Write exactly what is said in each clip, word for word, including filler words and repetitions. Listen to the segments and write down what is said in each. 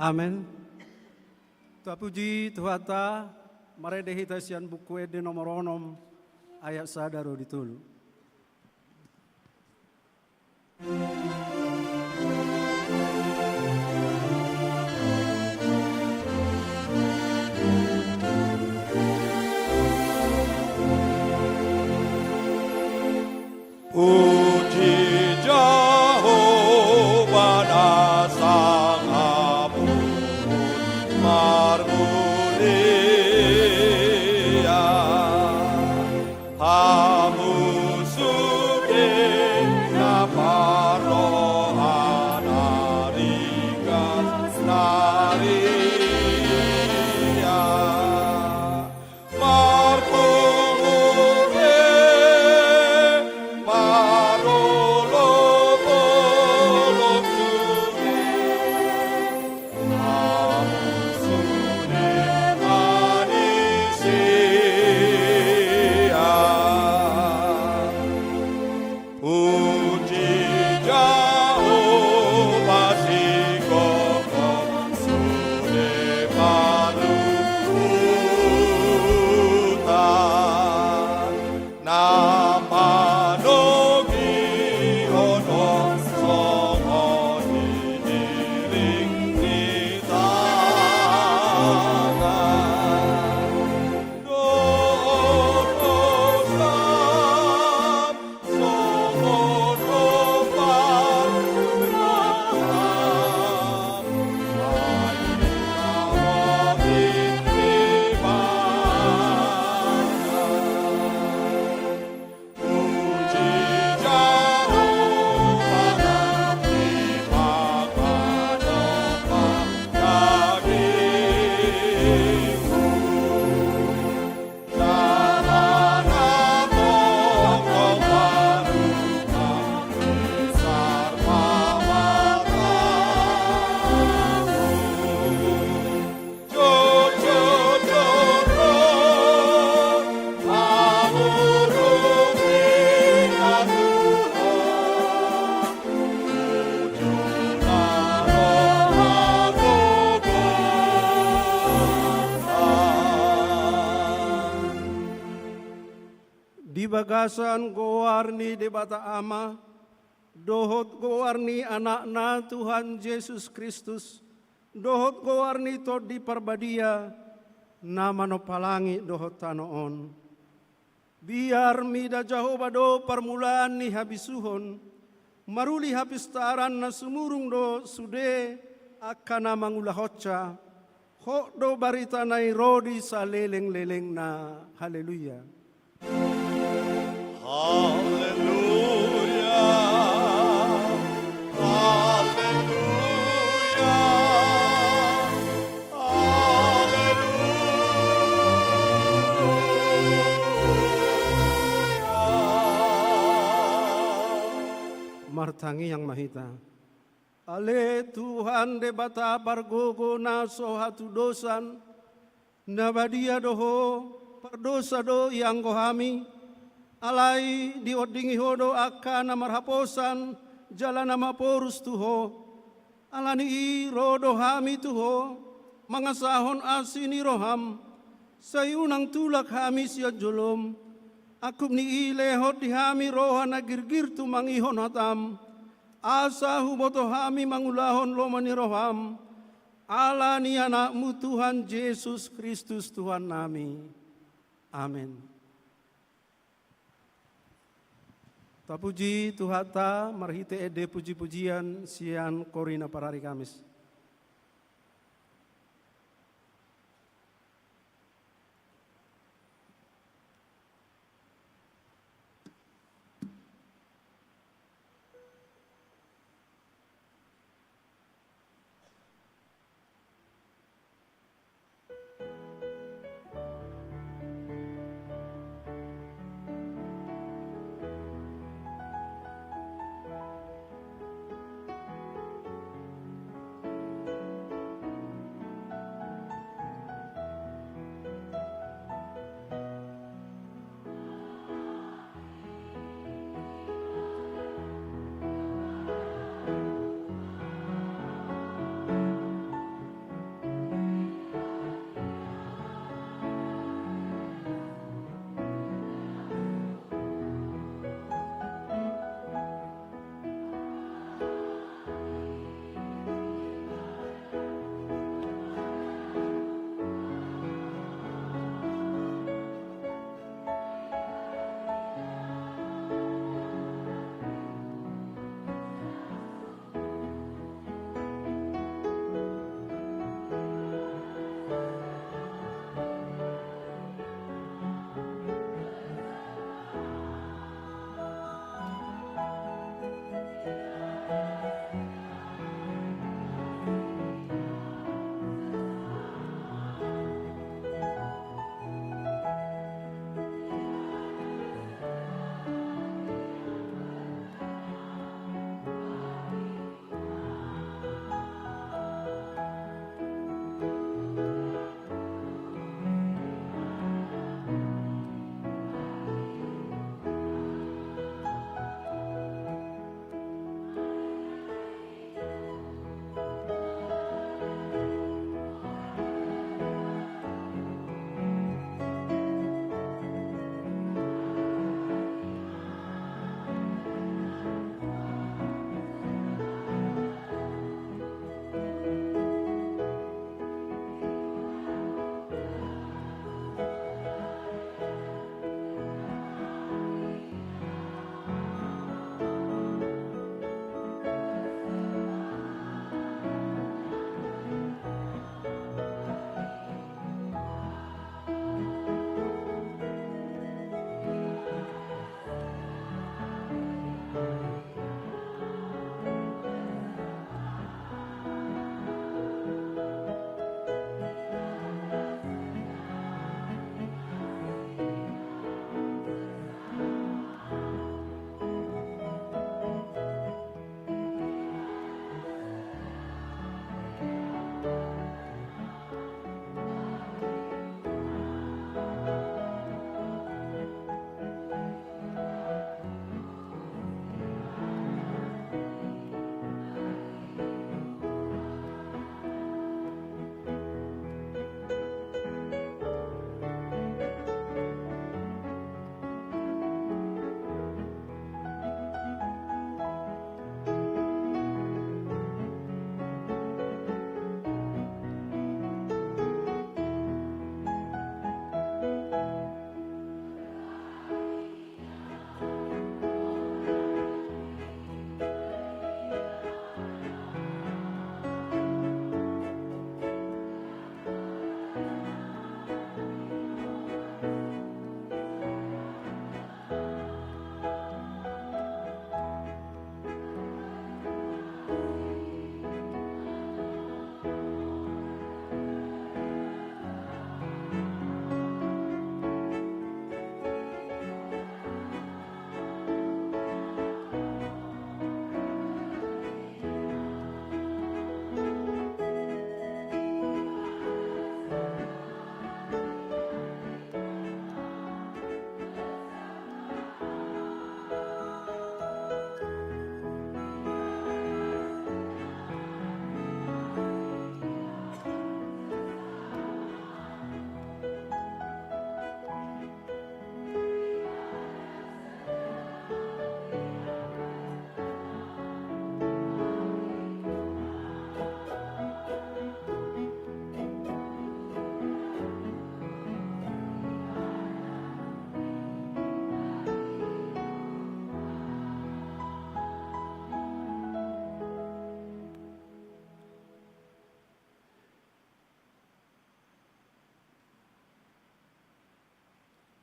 Amen. Tapuji Tuhanta, marende hita sian Buku Ende nomor onom, ayat sada ro di tolu. Puji Jahowa na sangap uhum marmulia. Hamu sude na parroha na ringgas na riang. Marpungu be, marolopolop sude. Hamu sude manisia. Puji Jahowa, singkop sude parluhutan. Na manogihon songon i di ring ni tangan. Dohot hosam songon ombas tu roham. Ai di na robi di bana. Di bagasan goar ni Debata Ama, dohot goar ni Anakna Tuhan Jesus Kristus, dohot goar ni Tondi Parbadia, na manompa langit dohot tano on. Biar mida Jahowa do parmulaan ni habisuhon, maruli hapistaran na sumurung do sude angka na mangulahonsa. Hot do barita na i ro di salelenglelengna. Haleluya. Haleluya. Haleluya. Haleluya. Martangiang ma hita. Ale Tuhan Debata pargogo na so hatudosan, na badia do Ho, pardosa do ianggo hami, alai diondingi Ho do angka na marhaposan jala na maporus tu Ho. Ala ni i ro do hami tu Ho, mangasahon asi ni roham, sai unang tulak hami sian jolom, angkup ni i lehon di hami roha na girgir tumangihon hatam, asa huboto hami mangulahon lomo ni roham, ala ni Anakmu Tuhan Jesus Kristus Tuhannami. Amen. Tapuji Tuhanta marhite ende pujipujian sian Korina parari Kamis.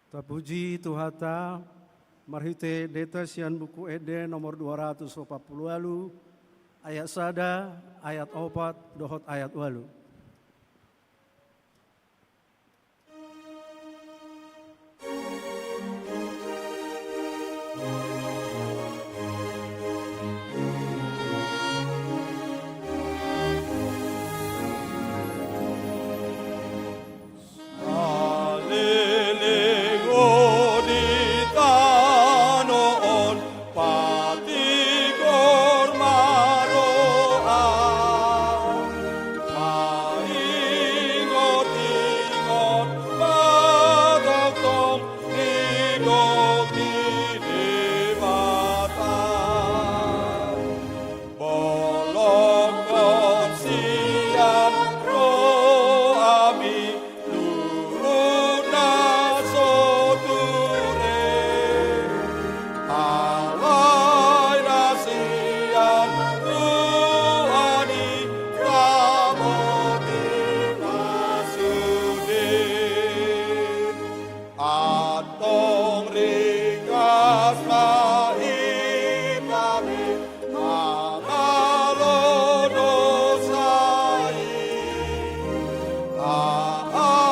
Tapuji Tuhanta, marhite endenta sian Buku Ende nomor dua ratus opat pulu ualu, ayat sada, ayat opat, dohot ayat ualu. Saleleng di tano on, patigor ma roha. Paingot-ingot ma tongtong di gok ni Debata. Bolongkon sian rohami luhut na so ture. Alai na sian Tuhan i ramoti na sude. Antong ringgas ma hita be mangalo dosa i. Haha,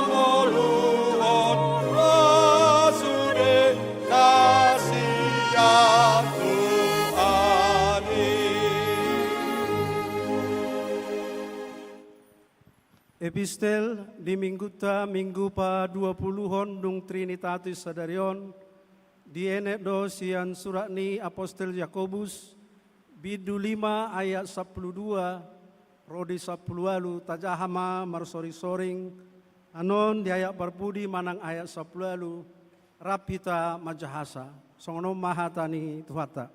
ngolu on ma sude na sian Tuhan i. Epistel di Mingguta, Minggu paduapuluhon dung Trinitatis sadari on, dienet do sian surat ni Apostel Jakobus, bindu lima ayat sampulu dua ro di sampulu ualu. Tajaha ma marsoring-soring, annon di ayat parpudi manang ayat sampulu ualu, rap hita manjahasa. Songon on ma hata ni Tuhanta.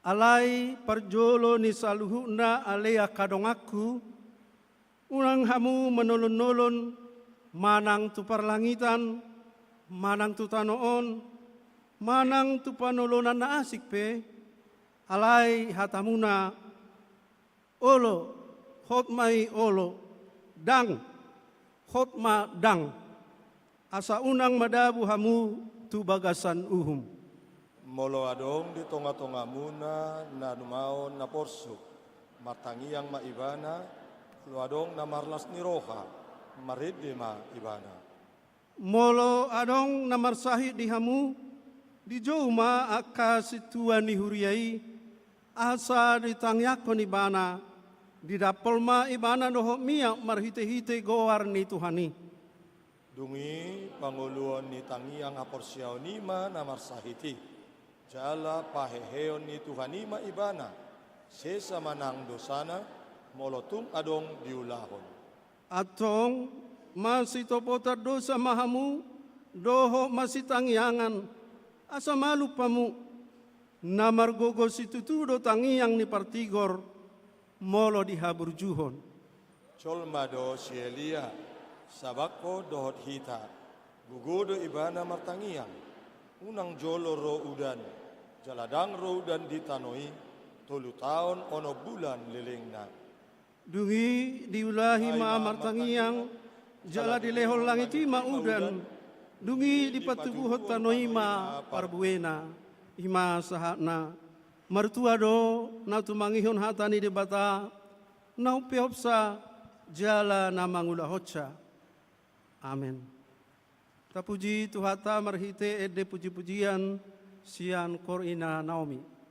Alai parjolo ni saluhutna ale angka donganku, unang hamu manolon-nolon, manang tu parlangitan, manang tu tano on, manang tu panolonan na asing pe, alai hatamuna, olo, hot ma i olo, dang, hot ma dang, asa unang madabu hamu tu bagasan uhum. Molo adong di tonga-tongamuna na numaon na porsuk, martangiang ma ibana. Molo adong na marlas ni roha, marende ma ibana. Molo adong na marsahit di hamu, dijou ma angka sintua ni huria i, asa ditangiangkon ibana, didampol ma ibana dohot miak marhite-hite goar ni Tuhan i. Dung i pangoluon ni tangiang haporseaon i ma na marsahit i, jala paheheon ni Tuhan i ma ibana, sesa ma nang dosana, molo tung adong diulahon. Antong, masitopotan dosa ma hamu, dohot masitangiangan, asa malum hamu, na margogo situtu do tangiang ni partigor, molo dihaburjuhon. Jolma do si Elia, sabangkon dohot hita, gogo do ibana martangiang, unang jolo ro udan, jala ndang ro udan di tano i, tolu taon onom bulan lelengna. Dung i diulahi ma martangiang, jala dilehon langit i ma udan, dung i dipatubuhon tano i ma parbuena. I ma sahatna. Martua do na tumangihon hata ni Debata, na umpeopsa, jala na mangulahonsa. Amen. Tapuji Tuhanta marhite ende puji-pujian sian Korinth na Naomi.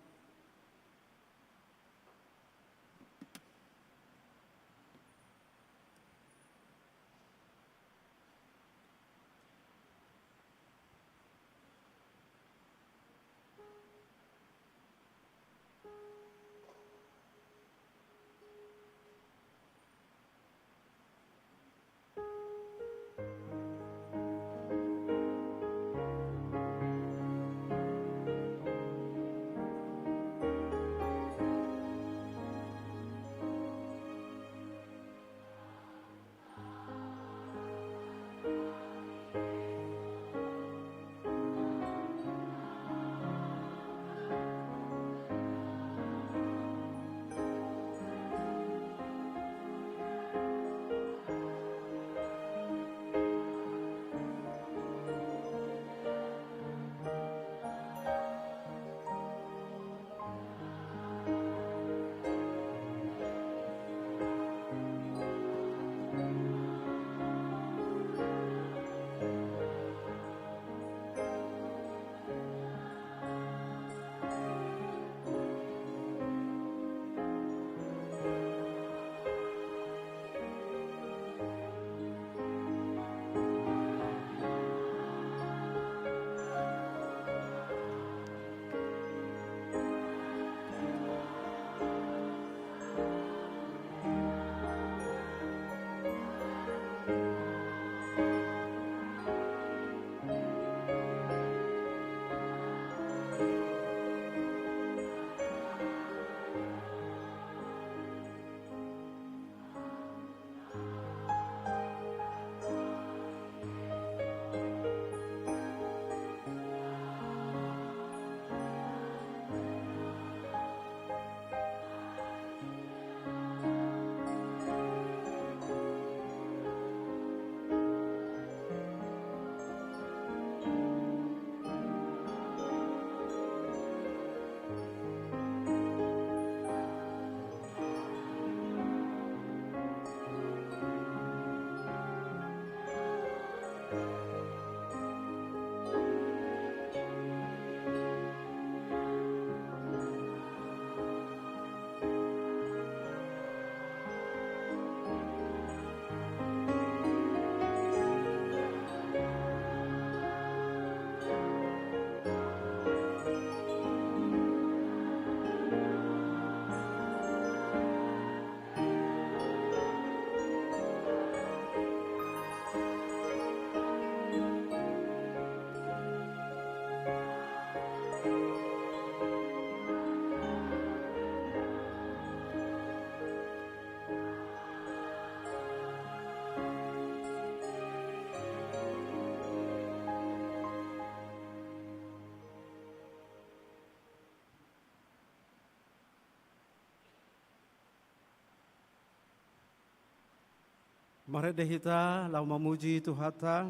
Marende hita laho mamuji Tuhanta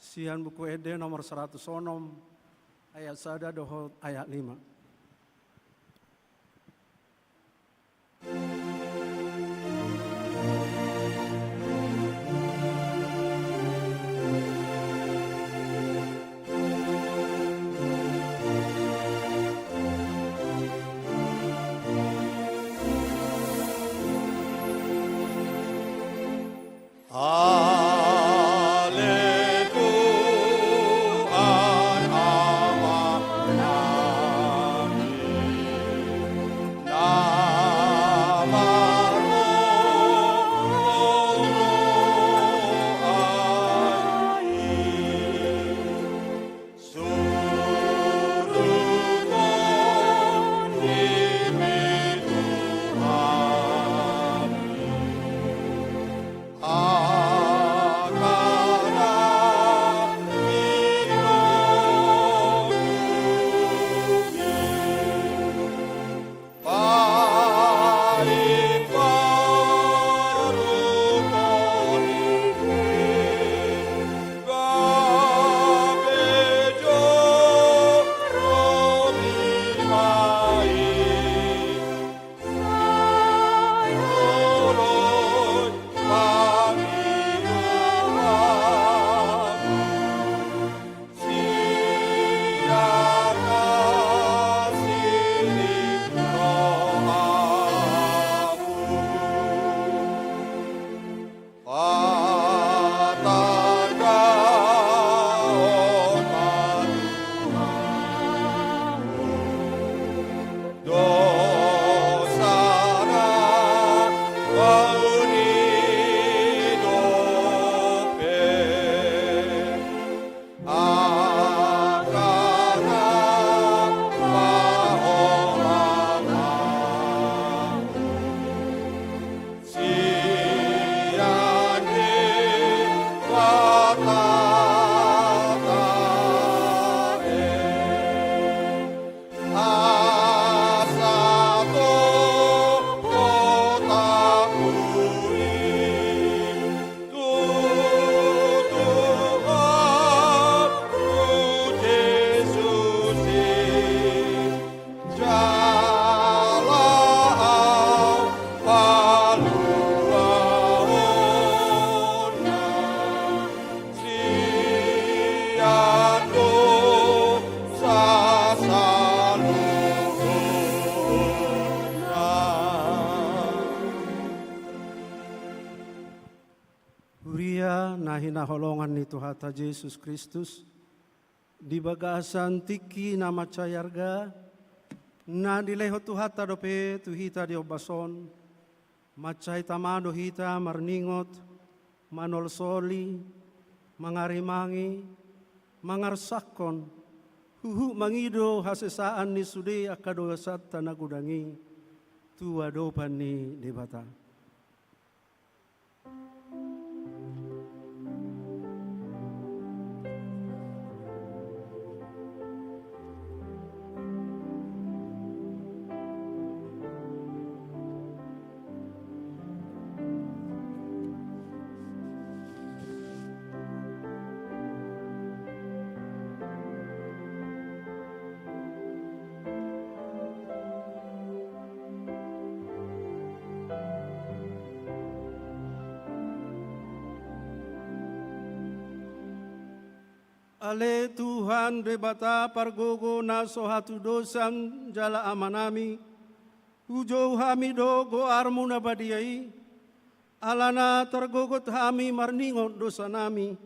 sian Buku Ende nomor saratus onom, ayat sada dohot ayat lima. Ale Tuhan Amanami, na maroro ai. Surduhon dimi tu hami, angka na minongkumi. Huria na hinaholongan ni Tuhanta Jesus Kristus, di bagasan tingki na mansai arga, na nilehon Tuhanta dope tu hita di ombas on, mansai tama do hita marningot, manolsoli, mangarimangi, mangarsakhon, huhut mangido hasesaan ni sude angka dosanta na godang i tu adopan ni Debata. Ale Tuhan Debata pargogo na so hatudosan jala Amanami, hujou hami do goarmu na badia i, alana targogot hami marningot dosanami.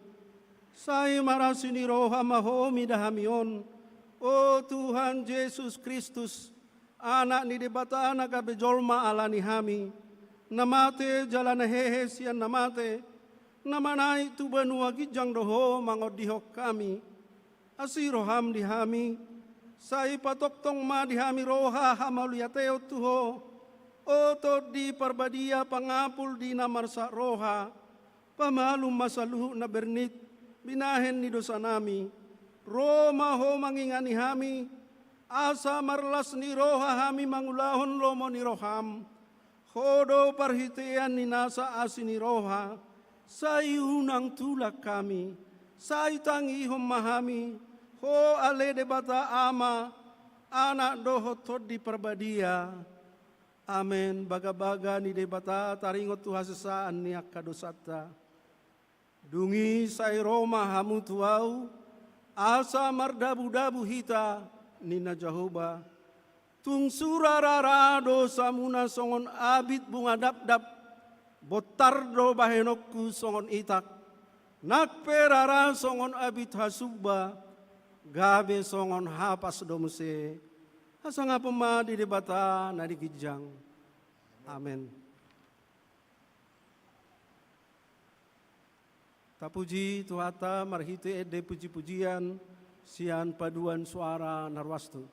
Sai marasi ni roha ma Ho mida hami on, o Tuhan Jesus Kristus, Anak ni Debata na gabe jolma ala ni hami, na mate jala na hehe sian na mate, na manaek tu banua ginjang do Ho mangondihon hami. Asi roham di hami, sai patongtong ma di hami roha hamauliateon tu Ho, o Tondi Parbadia pangapul di na marsak roha, pamalum ma saluhut na bernit binahen ni dosanami, ro ma Ho mangingani hami, asa marlas ni roha hami mangulahon lomo ni roham. Ho do parhitean ni nasa asi ni roha, Sai unang tulak hami, sai tangihon ma hami, Ho ale Debata Ama, Anak dohot Tondi Parbadia. Amen. Bagabaga ni Debata taringot tu hasesaan ni angka dosanta. Dung i sai ro ma hamu tu Ahu, asa mardabudabu hita, ninna Jahowa. Tung sura rara dosamuna songon abit bunga dapdap, bontar do bahenonku songon itak, nang pe rara songon abit hasumba, gabe songon hapas do muse. Hasangapon ma di Debata na di ginjang. Amen. Tapuji Tuhanta marhite ende pujipujian sian paduan suara na ruas tu.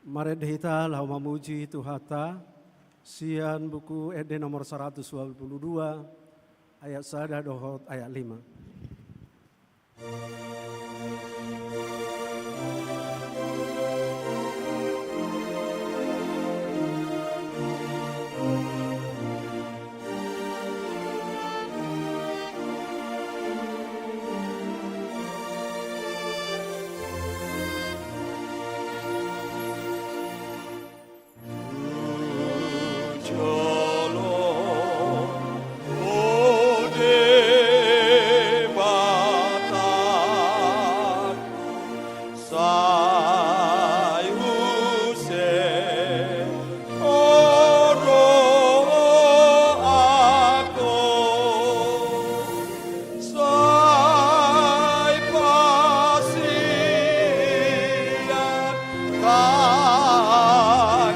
Marende hita laho mamuji Tuhanta, sian buku Ende nomor saratus dua pulu dua, ayat sada dohot ayat lima. Ai use oro ako sai pasian tangiang.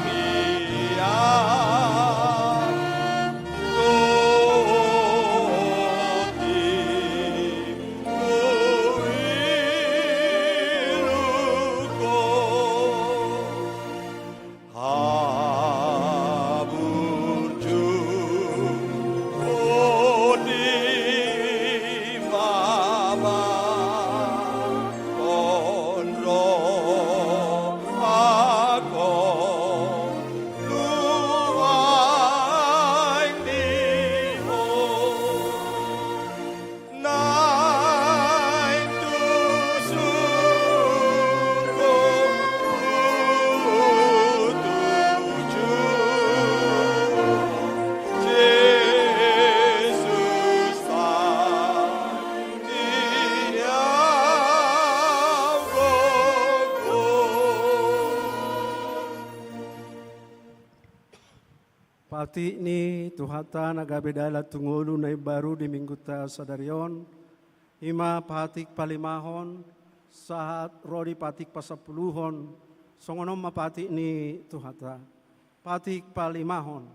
Naeng tu surgo hutuju, Jesus tangiang gogo. Patik ni Tuhanta na gabe dalan tu ngolu na imbaru di Minggunta sadari on, i ma patik palimahon, sahat ro di patik pasampuluhon, songon on ma patik ni Tuhanta. Patik palimahon.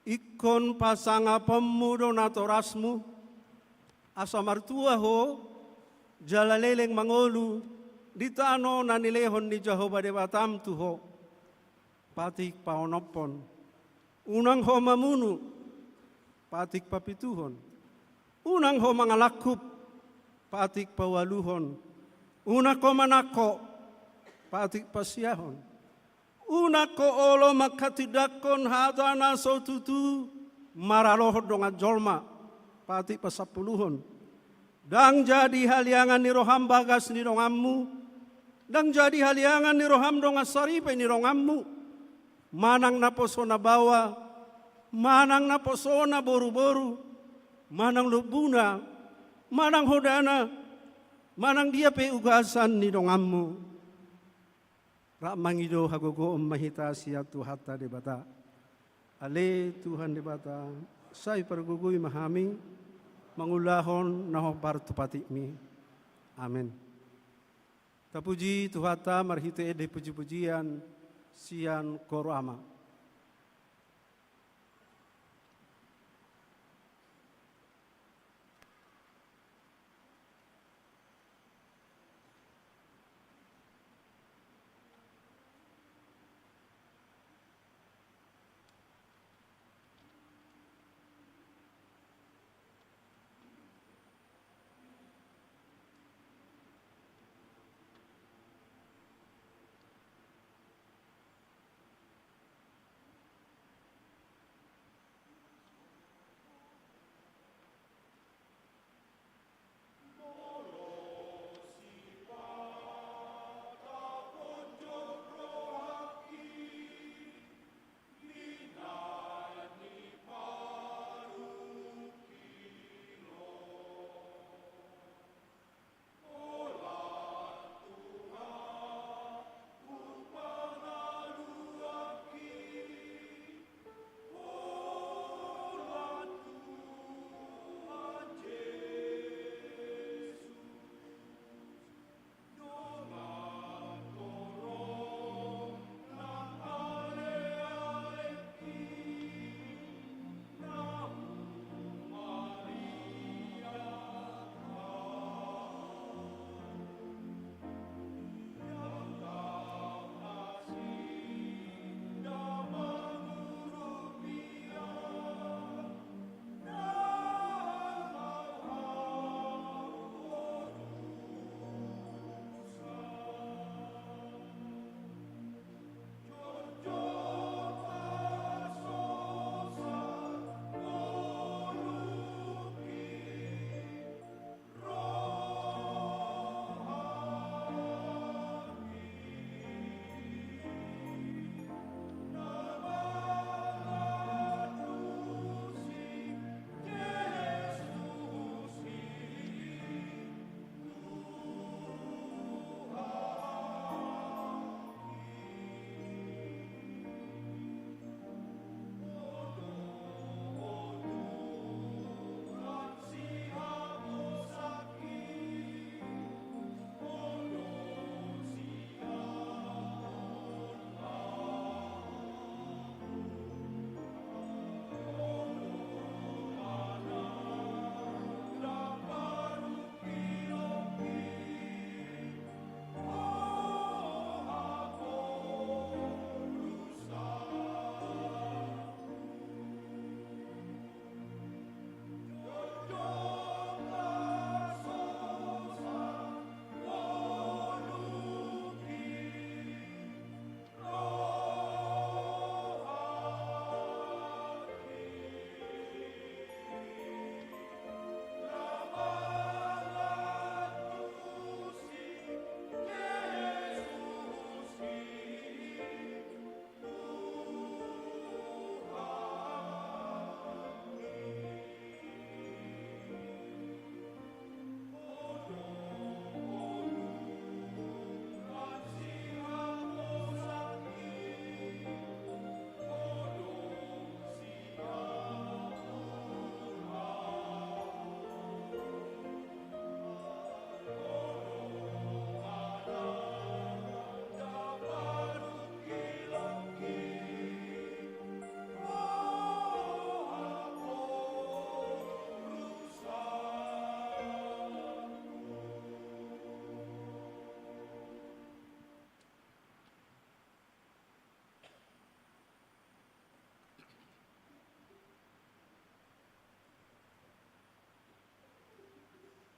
Ingkon pasangaponmu do natorasmu, asa martua ho, jala leleng mangolu di tano na nilehon ni Jahowa Debatam tu ho. Patik paonomhon. Unang ho mamunu, patik papituhon. Unang ho mangalangkup, patik paualuhon. Unang ho manangko, patik pasiahon. Unang ho olo manghatindanghon hata na so tutu maralohon dongan jolma, patik pasampuluhon. Ndang jadi haliangan ni roham bagas ni donganmu, ndang jadi haliangan ni roham dongan saripe ni donganmu, manang naposona baoa, manang naposona boruboru, manang lombuna, manang hodana, manang dia pe ugasan ni donganmu. Rap mangido hagogoon ma hita sian Tuhanta Debata. Ale Tuhan Debata, sai pargogoi ma hami mangulahon na hombar tu patikmi. Amen. Tapuji Tuhanta marhite ende pujipujian sian Koro Ama.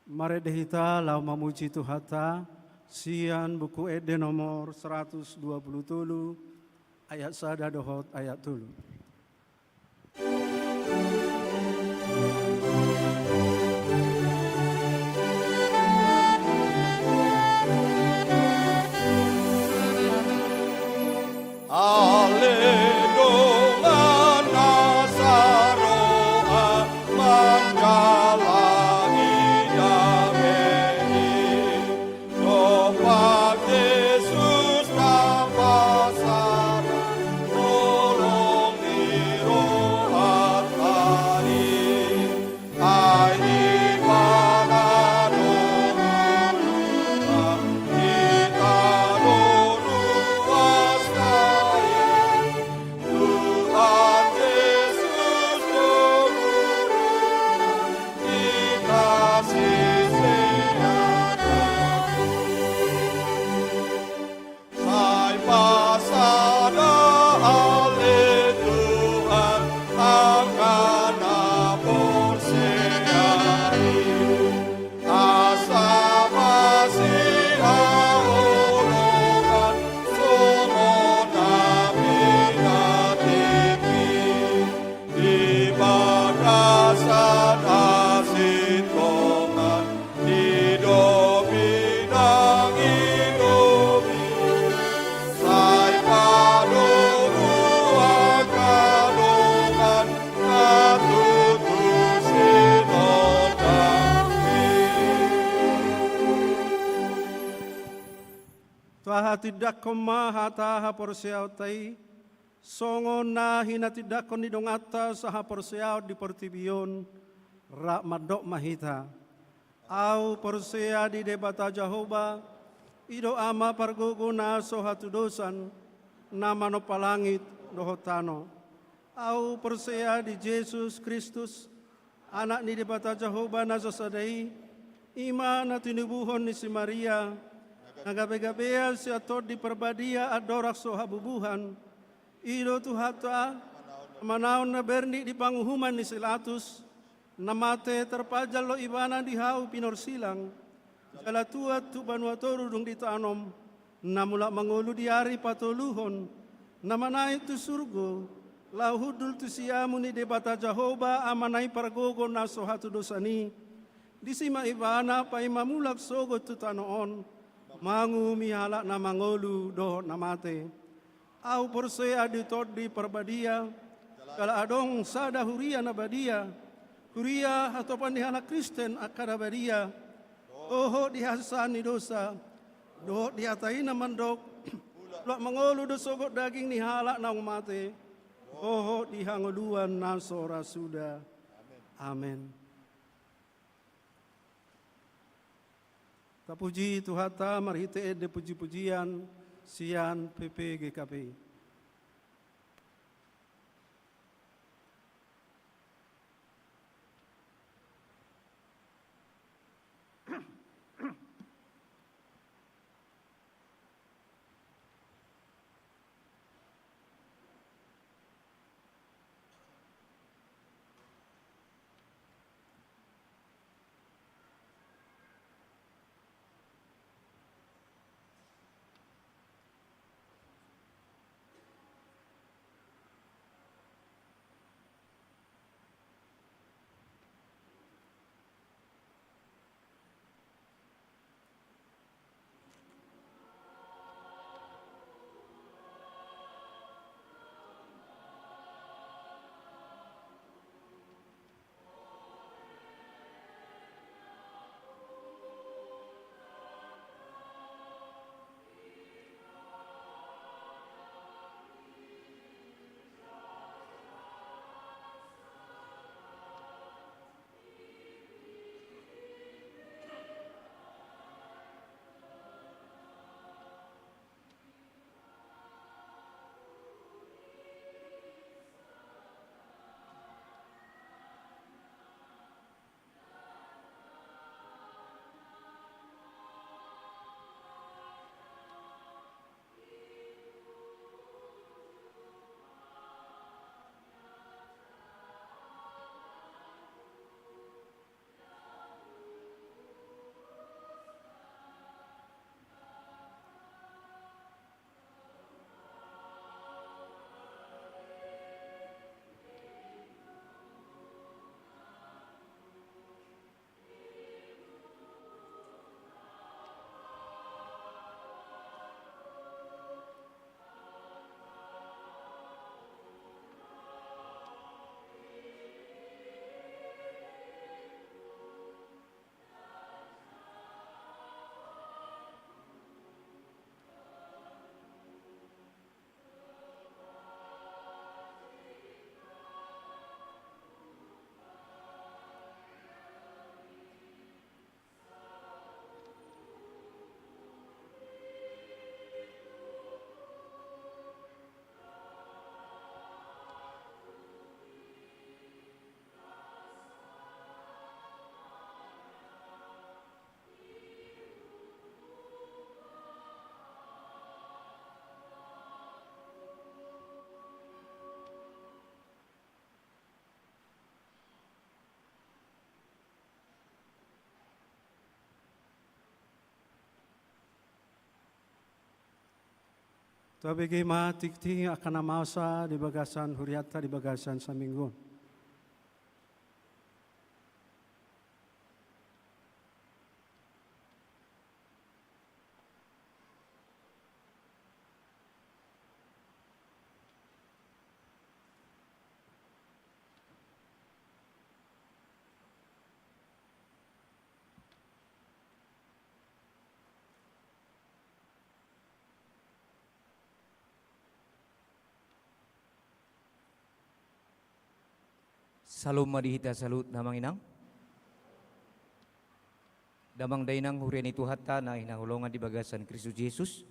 Marende hita laho mamuji Tuhanta, sian Buku Ende nomor seratus dua puluh tolu, ayat sada dohot ayat tolu. Ale dongan na saroha manjalahi dame i, dompak Jesus tapasada holong ni rohanta i. Ai Ibana do gurunta, hita do ruasta i. Tuhan Jesus do gurunta, hita siseanna. Sai pasada ale Tuhan angka na porsea i, asa masihaholongan songon na pinatik i. Di bagasan hasintongan, di dominan i dominan, sai padomu angka dongan na tutu sinondangmi. Tahatindanghon ma hata haporseaonta i, songon na hinatindangkon ni donganta sahaporseaon di portibi on, rap mandok ma hita. Ahu porsea di Debata Jahowa, i do Ama pargogo na so hatudosan, na manompa langit dohot tano. Ahu porsea di Jesus Kristus, Anak ni Debata Jahowa na so sada i, i ma na tinubuhon ni si Maria, na gabegabean sian Tondi Parbadia andorang so habubuhan. I do Tuhanta, na manaon na bernit di panguhuman ni si Pilatus, na mate, tarpanjalo Ibana di hau pinorsilang, jala tuat tu banua toru dung ditanom, na mulak mangolu di ari patoluhon, na manaek tu surgo, laho hundul tu siamun ni Debata Jahowa Amana i pargogo na so hatudosan i. Disi ma Ibana paima mulak sogot tu tano on, manguhumi halak na mangolu dohot na mate. Ahu porsea di Tondi Parbadia, jala adong sada huria na badia, huria hatopan ni halak Kristen angka na badia, dohot di hasesaan ni dosa, dohot di hata i na mandok, mulak mangolu do sogot daging ni halak naung mate, dohot di hangoluan na so ra suda. Amen. Tapuji Tuhanta marhite ende pujipujian sian P P G K P. Tabege ma tingting angka na masa di bagasan hurianta di bagasan saminggu on. Salom ma di hita saluhutna, Amang Inang. Damang dainang, huria ni Tuhanta na hinaholongan di bagasan Kristus Jesus.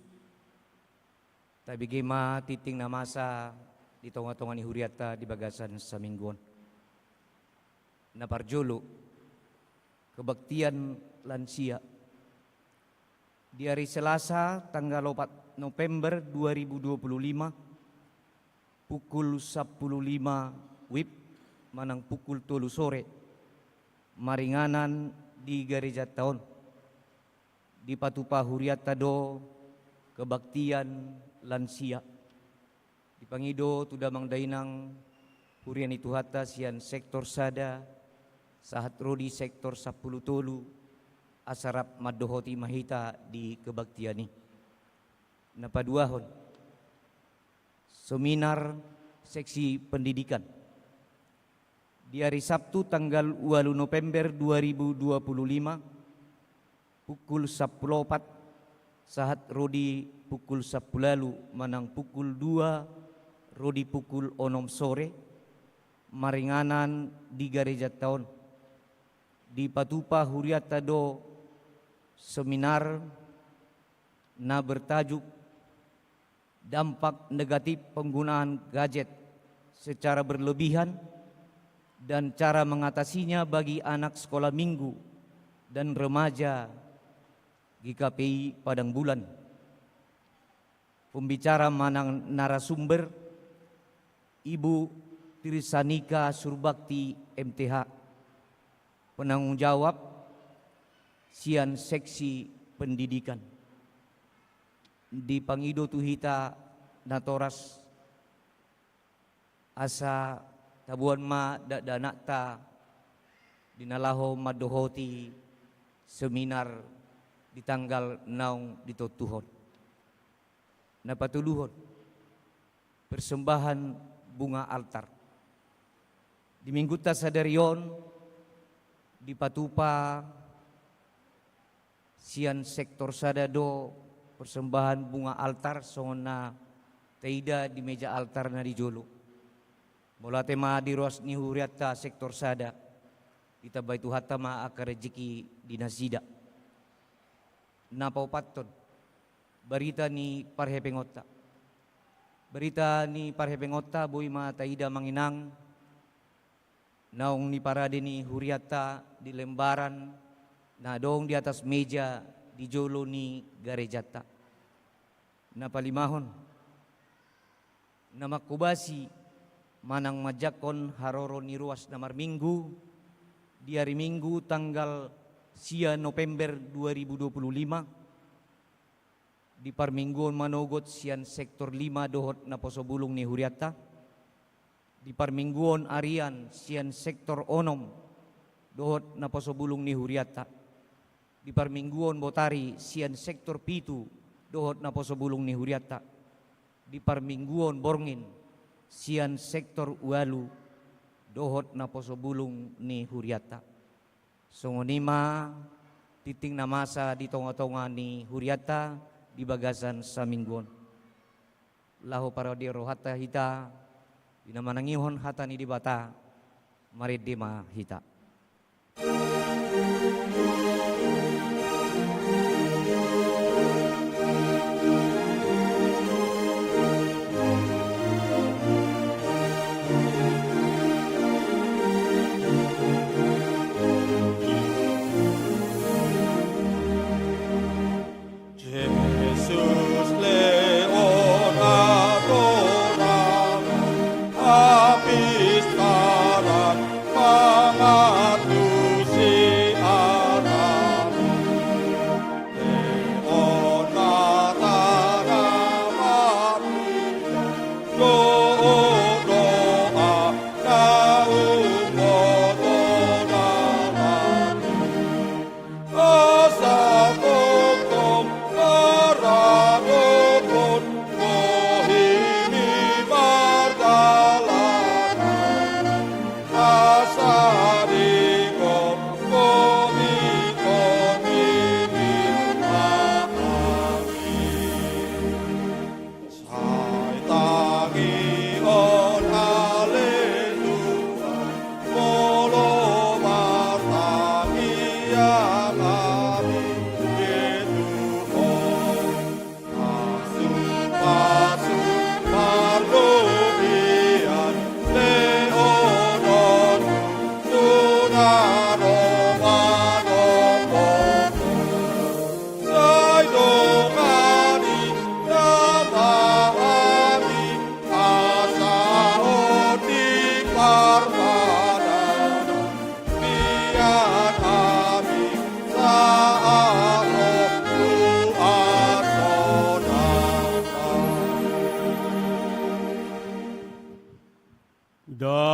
Tabege ma tingting na masa di tonga-tonga ni hurianta di bagasan saminggu on. Na parjolo, kebaktian lansia. Di ari Selasa, tanggal opat November dua ribu dua puluh lima, pukul sampulu lima wib manang pukul tolu sore, maringanan di garejanta on. Dipatupa hurianta do kebaktian lansia. Dipangido tu damang dainang huria ni Tuhanta sian sektor sada sahat ro di sektor sampulu tolu, asa rap mandohoti ma hita di kebaktian i. Na paduahon, seminar seksi pendidikan. Di ari Sabtu tanggal ualu November dua ribu dua puluh lima, pukul sampulu opat sahat ro di pukul sampulu ualu manang pukul dua ro di pukul onom sore, maringanan di garejanta on. Dipatupa hurianta do seminar na bertajuk Dampak negatif penggunaan gadget secara berlebihan dan cara mengatasinya bagi anak sekolah minggu dan remaja G K P I Padang Bulan. Pembicara manang narasumber, Ibu Tirsanika Surbakti, M T H, penanggung jawab sian seksi pendidikan. Dipangido tu hita natoras asa taboan ma dakdanakta di na laho mandohoti seminar di tanggal naung ditontuhon. Na patoluhon, persembahan bunga altar. Di minggunta sadari on dipatupa sian sektor sada do persembahan bunga altar songon na taida di meja altar na di jolo. Mauliate ma di ruas ni hurianta sektor sada, ditambai Tuhanta ma angka rejeki di nasida. Na paopathon, barita ni parhepengonta. Barita ni parhepengonta boi ma taida, Amang Inang, naung niparade ni hurianta di lembaran na adong di atas meja di jolo ni garejanta. Na palimahon, na manghobasi manang manjangkon haroro ni ruas na marminggu di ari Minggu tanggal sia November dua ribu dua puluh lima, di parmingguon manogot sian sektor lima dohot naposo bulung ni hurianta, di parmingguon arian sian sektor onom dohot naposo bulung ni hurianta, di parmingguon botari sian sektor pitu dohot naposo bulung ni hurianta, di parmingguon borngin sian sektor ualu dohot naposo bulung ni hurianta. Songon i ma tingting na masa di tonga-tonga ni hurianta di bagasan saminggu on. Laho parade rohanta hita di na manangihon hata ni Debata, marende ma hita. Jesus Leon Abraham, habis taran pangan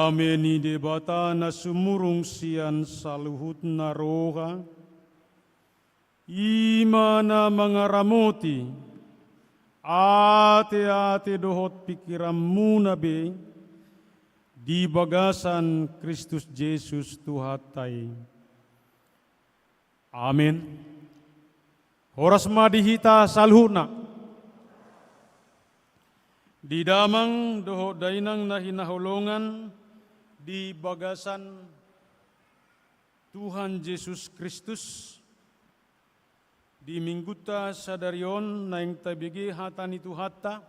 Dame ni Debata na sumurung sian saluhutna roha, i ma na mangaramoti ateate dohot pingkiranmuna be di bagasan Kristus Jesus Tuhanta i. Amen. Horas ma di hita saluhutna. Di damang dohot dainang na hinaholongan di bagasan Tuhan Jesus Kristus, di minggunta sadari on naeng tabege hata ni Tuhanta,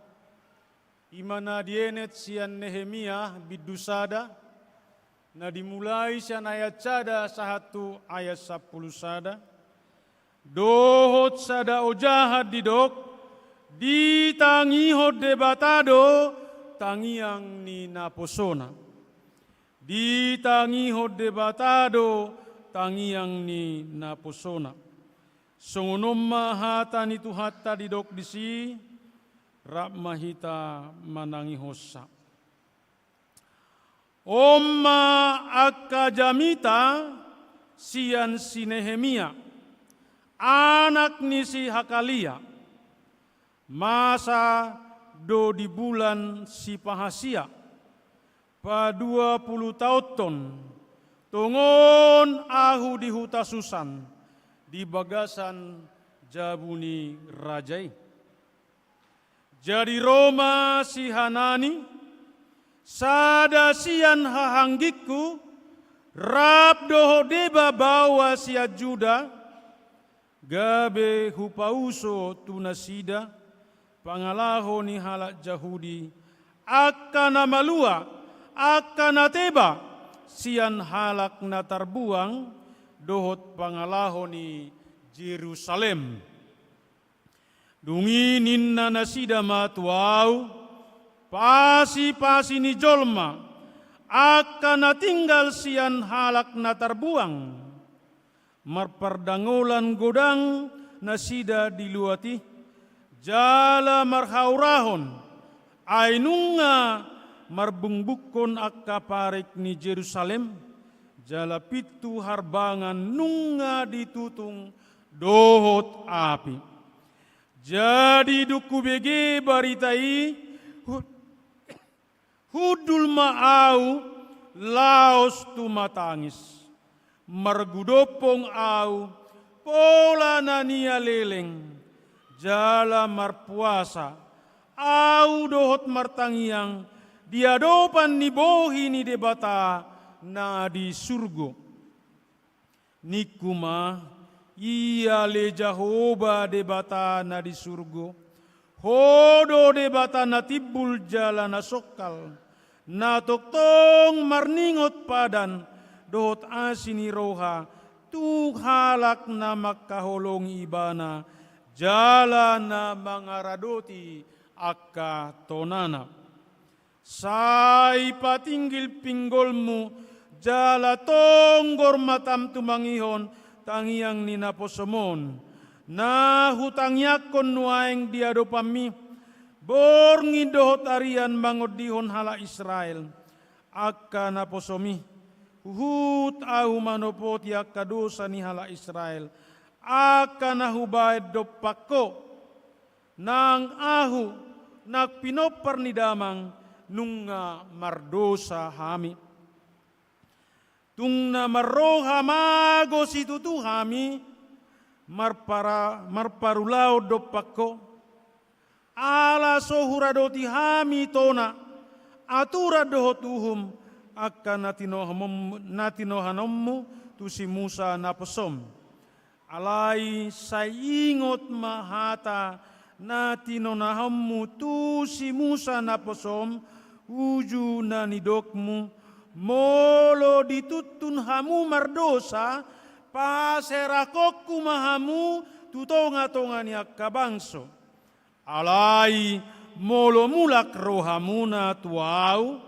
i ma na dienet sian Nehemia bindu sada, na dimulai sian ayat sada sahat tu ayat sampulu sada. Dohot sada ojahan didok, ditangihon Debata do tangiang ni naposona. Ditangihon Debata do tangiang ni naposona. Songon on ma hata ni Tuhanta didok disi, rap ma hita manangihonsa. On ma angka jamita sian si Nehemia, anak ni si Hakalia, masa do di bulan sipahasia, paduapulutaonhon, tongon ahu di huta Susan, di bagasan jabu ni raja i. Jadi ro ma si Hanani, sada sian hahanggingku, rap dohot deba baoa sian Juda, gabe hupauso tu nasida pangalaho ni halak Jahudi, angka na malua, angka na teba sian halak na tarbuang, dohot pangalaho ni Jerusalem. Dung i ninna nasida ma tu ahu, pasipasi ni jolma, angka na tinggal sian halak na tarbuang. Marpardangolan godang nasida di luat i, jala marhaurahon, ai nunga marbungbunghon angka parik ni Jerusalem, jala pintu harbangan nunga ditutung dohot api. Jadi dung hubege barita i, hu-, hundul ma ahu laos tumatangis. Margudophon ahu pola na nialeleng, jala marpuasa ahu dohot martangiang di adopan ni bohi ni Debata na di surgo. Ningku ma, ia ale Jahowa Debata na di surgo, Ho do Debata na timbul jala na songkal, na tongtong marningot padan dohot asi ni roha tu halak na mangkaholongi Ibana, jala na mangaradoti angka tonana. Sai patinggil pinggolmu, jala tonggor matam tumangihon tangiang ni naposom on, na hutangiangkon nuaeng di adopanmi, borngin dohot arian mangondihon halak Israel. Angka naposom i, huhut ahu manopoti angka dosa ni halak Israel, angka na hubahen dompak ho. Nang ahu, nang pinompar ni damang, nunga mardosa hami. Tung na marroha mago situtu hami, marpara-, marparulaon dompak ho. Ala so huradoti hami tona, aturan dohot uhum, angka na tinohamon-, na tinohanonmu tu si Musa naposom. Alai sai ingot ma hata na tinonahonmu tu si Musa naposom, uju na nidokmu, molo dituntun hamu mardosa, paserahonku ma hamu tu tongatonga ni angka bangso. Alai molo mulak rohamuna tu ahu,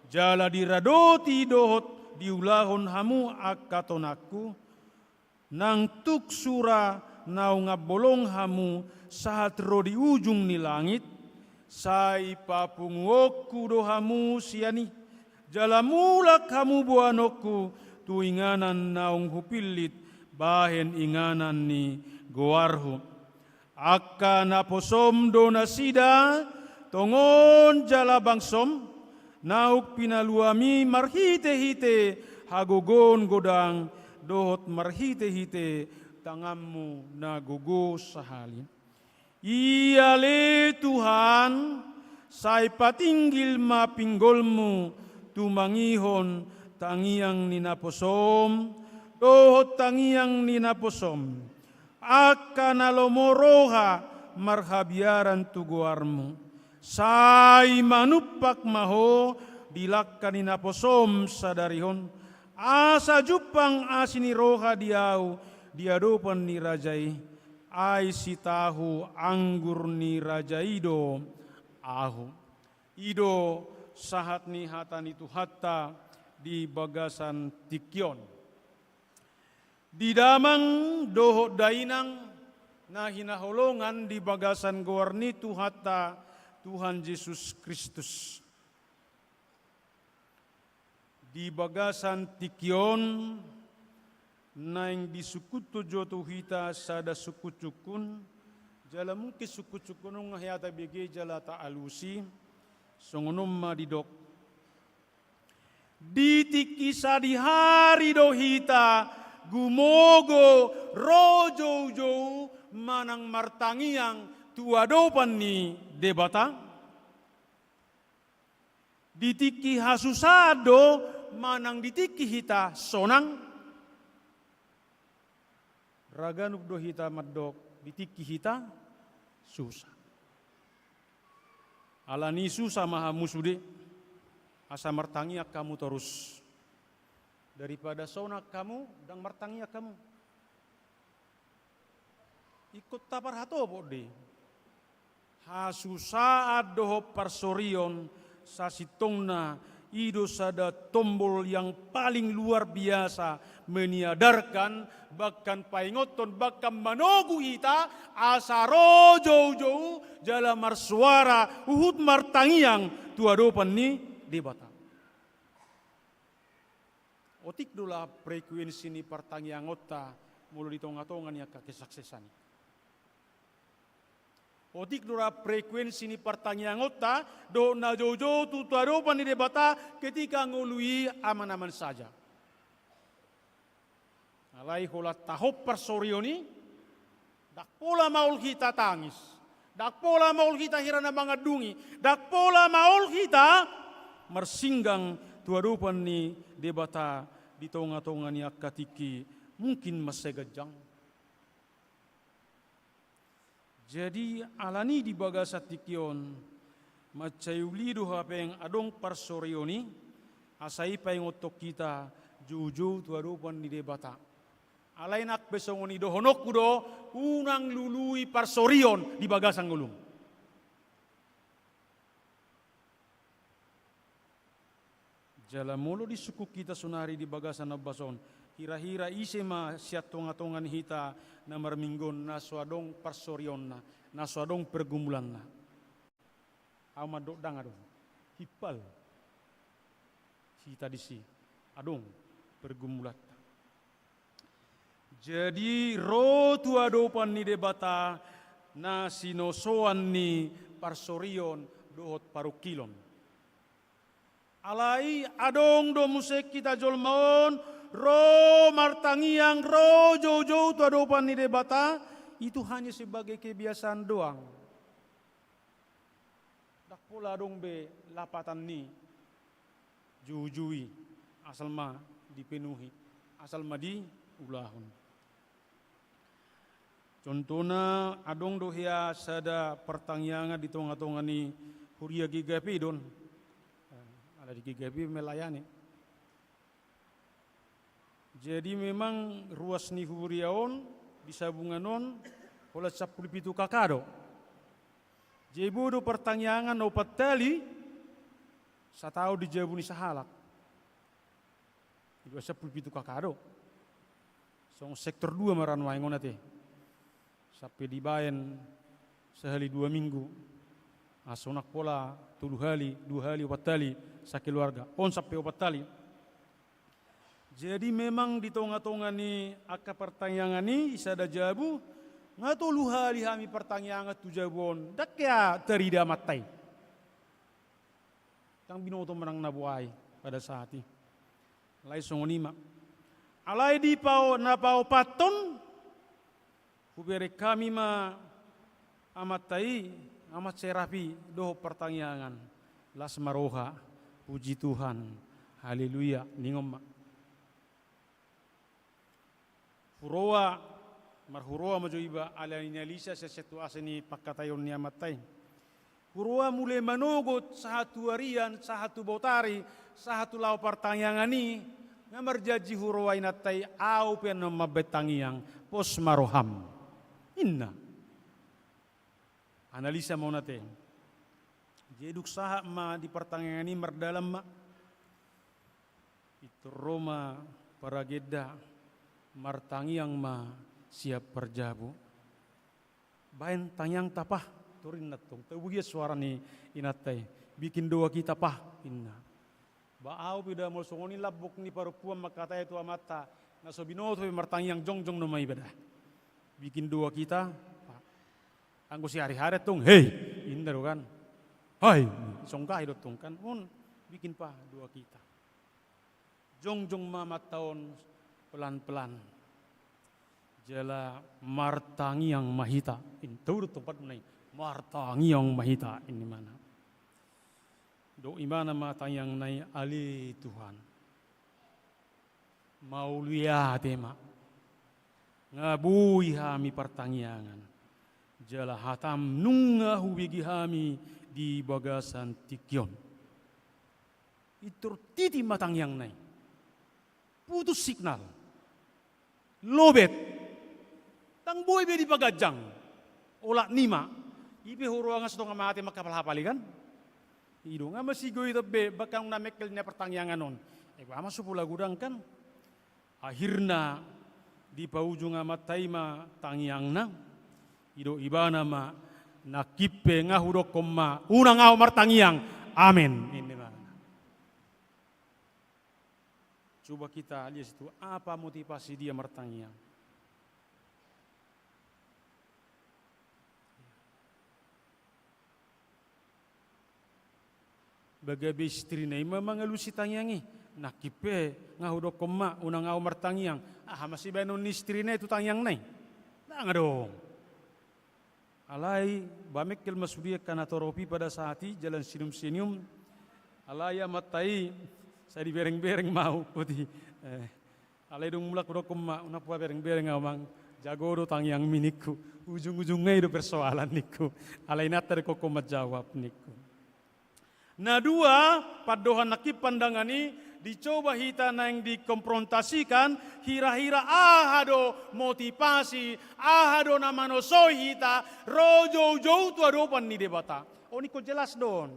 jala diradoti dohot diulahon hamu angka tonangku, nang tuk sura naung ambolong hamu sahat ro di ujung ni langit, sai papunguonku do hamu sian i, Jala mulak hamu boanonku tu inganan naung hupillit bahen inganan ni goarhu. Angka naposom do nasida, tongon jala bangsom, naung pinaluami marhite-hite hagogoon godang dohot marhite-hite tanganmu na gogo sahali. Ia ale Tuhan, sai patinggil ma pinggolmu tumangihon tangiang ni naposom dohot tangiang ni naposom, angka na lomo roha marhabiaran tu goarmu. Sai manumpak ma ho di langka ni naposom sadari on, asa jumpang asi ni roha di ahu di adopan ni raja i. Ai sitahu anggur ni raja i do ahu. I do sahat ni hata ni Tuhanta di bagasan tingki on. Di damang dohot dainang na hinaholongan di bagasan goar ni Tuhanta, Tuhan Jesus Kristus. Di bagasan tingki on, naeng disungkunhon jo tu hita sada sungkun-sungkun, jala mungkin sungkun-sungkun on nga hea tabege jala taalusi, songon on ma didok. Di tingki sadihari do hita gumogo ro joujou manang martangiang tu adopan ni Debata? Di tingki hasusaan do manang di tingki hita sonang? Ra ganup do hita mandok di tingki hita susa. Alani i susa ma hamu sude, asa martangiang hamu torus. Daripada sonang hamu, ndang martangiang hamu. Ingkon taparhatopot do i. Hasusaan dohot parsorion sasintongna i do sada tombol yang paling luar biasa, menyadarkan, bahkan paingothon, bahkan manogu hita asa ro joujou jala marsuara huhut martangiang tu adopan ni Debata. Otik do ra frekuensi ni partangiangonta molo di tonga-tonga ni angka kesuksesan i. Otik do ra frekuensi ni partangiangonta dohot na joujou tu, tu adopan ni Debata ketika ngolui aman-aman saja. Alai holan tahop parsorion i, ndang pola maol hita tangis, ndang pola maol hita hira na mangandungi, ndang pola maol hita marsinggang tu adopan ni Debata di tonga-tonga ni angka tingki mungkin mansai ganjang. Jadi alani di bagasan tingki on, mansai uli do hape adong parsorion i, asa i paingothon hita joujou tu adopan ni Debata. Alai nang pe songon i dohononku do, unang lului parsorion di bagasan ngolum. Jala molo disungkun hita sonari di bagasan na ombas on, hira-hira ise ma sian tonga-tonga ni hita na marminggu on na so adong parsorionna, na so adong pergumulanna? Ahu mandok ndang adong. Himpal hita disi, adong pergumulanta. Jadi ro tu adopan ni Debata na sinosoan ni parsorion dohot parungkilon. Alai adong do muse hita jolma on ro martangiang, ro joujou tu adopan ni Debata, itu hanya sebagai kebiasaan doang. Ndang pola adong be lapatan ni joujou i, asal ma dipenuhi, asal ma diulahon. Contohna, adong do hea sada partangiangan di tonga-tonga ni huria G K P do on. Ala di G K P melayani. Jadi memang ruas ni huria on di Sabungan on holan sampulu pitu K K do. Jadi boi do partangiangan na opat hali sataon di jabu ni sahalak. Jadi sampulu pitu K K do. Songon sektor dua ma ra nuaeng on ate. Sampe dibaen sahali dua minggu. Asa unang pola tolu hali, dua hali, opat hali, sakeluarga. On sampe opat hali. Jadi memang di tonga-tonga ni angka partangiangan i, di sada jabu, nga tolu hali hami partangiangan tu jabu on, ndang hea tarida Amanta i. Ndang binoto manang na boha i pada saat i. Alai songon i ma. Alai di pao-, na paopathon, hubereng hami ma Amanta i, Amat Serapi, dohot partangiangan. Las ma roha, puji Tuhan, haleluya, ningon ma. Huroa, marhuroa ma jo iba, ala ni Alisa sian situasi ni pangkataion ni Amanta i. Huroa mule manogot sahat tu arian, sahat tu botari, sahat tu laho partangiangan i, nga marjanji huroa inanta i, ahu pe annon mambahen tangiang, pos ma roham. Inna. Analisa ma on ate. Jadi dung sahat ma di partangiangan i mardalan ma. Pintor ro ma paragenda, martangiang ma sian parjabu. Bahen tangiangta pah, tor inna tong. Taboto suara ni inanta i. Bikin doa kita pah, inna. Ba ahu pe da molo songon i lambok ni parompuan mangkatai tu amanta, na so binoto pe martangiang jongjong do ma iba da. Bikin doa kita pah. Anggo sihari-hari tong, hei, inna do kan. Hai, songgahi do tong kan. On, bikin pah doa kita. Jongjong ma amanta on pelan-pelan. Jala martangiang ma hita. Inta do tong pat nai. Martangiang ma hita, inna ibana. Dok ibana ma tangiangna i, ale Tuhan. Mauliate ma. Nga boi hami partangiangan. Jala hatam nunga hubege hami di bagasan tingki on. Pintor titi ma tangiangna i. Putus signal. Lobet. Ndang boi be dipaganjang. Olat ni ma. I pe huroa nga so tonga mate mangkapal-hapal i kan. I do nga masigo i tong be, bahkan na mengkel ni partangiangan on. Eh, ba ma so pola godang kan. Akhirna dipaujung amanta i ma tangiangna. I do ibana ma, nangkin pe nga hudokkon ma, unang ahu martangiang. Amen. Inna ibana. Coba kita lihat situ, apa motivasi dia martangiang. Ba gabe istrina i ma mangalusi tangiang i. Nangkin pe nga hudokkon ma, unang ahu martangiang. Aha ma sibahenon ni istrina i tu tangiangna i? Ndang adong. Alai ba mengkel ma sude angka na torop i pada saat i, jala senyum-senyum. Alai amanta i, sai dibereng-bereng ma ahu, boti. Eh, alai dung mulak hudokkon ma, unang pola bereng-bereng ahu amang, jago do tangiangmi ningku. Ujung-ujungna i do persoalan ningku. Alai inanta do ingkon manjawab ningku. Na dua, pandohan nangkin pandangan i, dicoba hita naeng dikonfrontasikan, hira-hira aha do motivasi, aha do na manosoi hita, ro joujou tu adopan ni Debata. On ingkon jelas do on.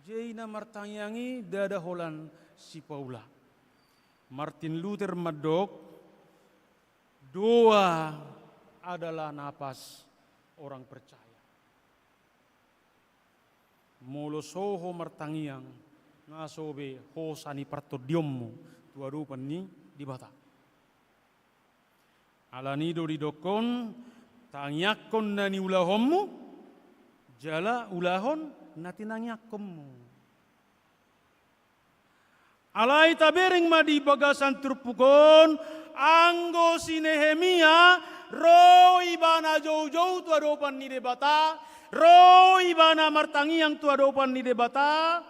Jadi na martangiang i ndada holan sipaula. Martin Luther mandok, doa adalah napas orang percaya. Molo so ho martangiang, nga so be hosa ni partondionmu tu adopan ni Debata. Alani do didokkon, tangiangkon na niulahonmu, jala ulahon na tinangiangkonmu. Alai tabereng ma di bagasan turpuk on, anggo si Nehemia, ro ibana joujou tu adopan ni Debata, ro ibana martangiang tu adopan ni Debata,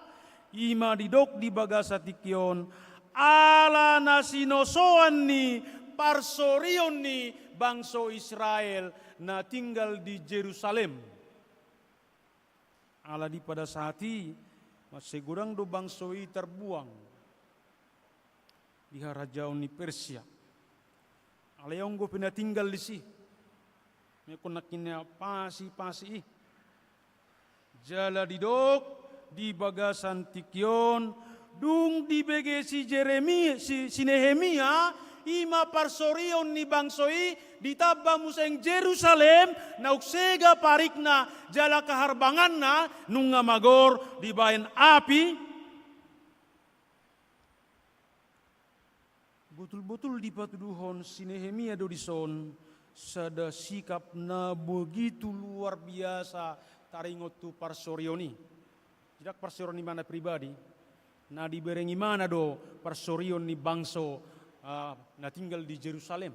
i ma didok di bagasan tingki on, ala na sinosoan ni parsorion ni bangso Israel na tinggal di Jerusalem. Ala di pada saat i, mansai godang do bangso i tarbuang di harajaon ni Persia. Alai adong dope na tinggal disi. Mengkon nangkin na pasi-pasi i. Jala didok di bagasan tingki on, dung dibege si Jeremia, si, si Nehemia, I ma parsorion ni bangso i, ditamba muse Jerusalem, naung sega parikna jala haharbanganna, nunga magor dibaen api. Botul-botul dipatuduhon si Nehemia do dison sada sikap na begitu luar biasa taringot tu parsorion i. Ndang parsorion ni ibana pribadi, na dibereng ibana do parsorion ni bangso, ah, na tinggal di Jerusalem.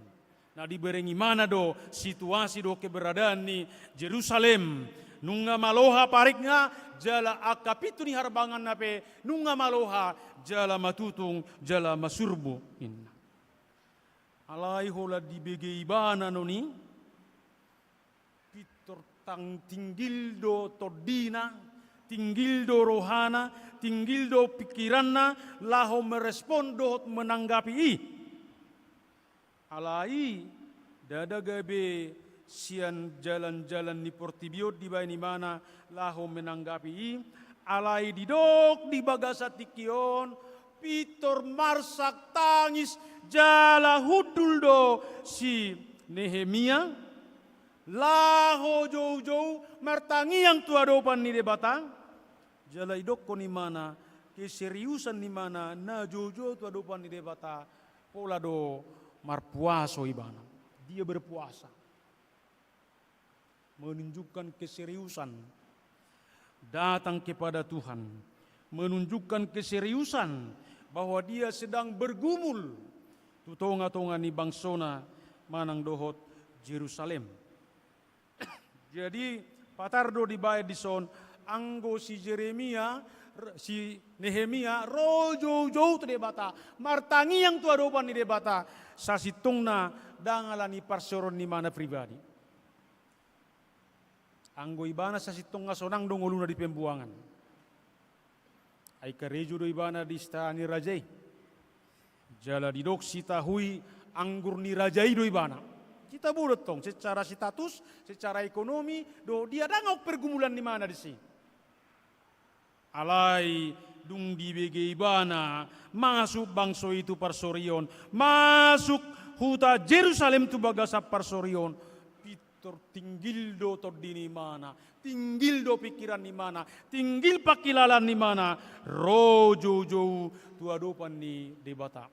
Na dibereng ibana do situasi dohot keberadaan ni Jerusalem. Nunga maloha parikna, jala angka pintu ni harbanganna pe nunga maloha, jala matutung, jala masurbu, ninna. Alai holan dibege ibana non i, pintor tang tinggil do tondina, tinggil do rohana, tinggil do pingkiranna, laho merespon dohot menanggapi i. Alai ndada gabe sian jalan-jalan ni portibi on dibaen ibana laho menanggapi i, alai didok di bagasan tingki on, pintor marsak tangis jala hundul do si Nehemia, laho jou-jou martangiang tu adopan ni Debata. Jala idokkon ibana keseriusan ni ibana na jou-jou tu adopan ni Debata, pola do marpuaso ibana. Dia berpuasa. Menunjukkan keseriusan datang kepada Tuhan, menunjukkan keseriusan bahwa dia sedang bergumul tu tonga-tonga ni bangsona manang dohot Jerusalem. Jadi, patar do dibaen dison, anggo si Jeremia, r-, si Nehemia, ro jou-jou tu Debata, martangiang tu adopan ni Debata, sasintongna ndang ala ni parsorion ni ibana pribadi. Anggo ibana sasintongna sonang do ngoluna di pembuangan. Ai karejo do ibana di istana ni raja i. Jala didok sitahu i anggur ni raja i do ibana. Sitabo do tong, secara status, secara ekonomi, do dia ndang adong pergumulan ni ibana disi. Alai dung dibege ibana masuk bangso i tu parsorion, masuk huta Jerusalem tu bagasan parsorion, pintor tinggil do tondi ni ibana, tinggil do pingkiran ni ibana, tinggil pangkilalaan ni ibana, ro jou-jou tu adopan ni Debata.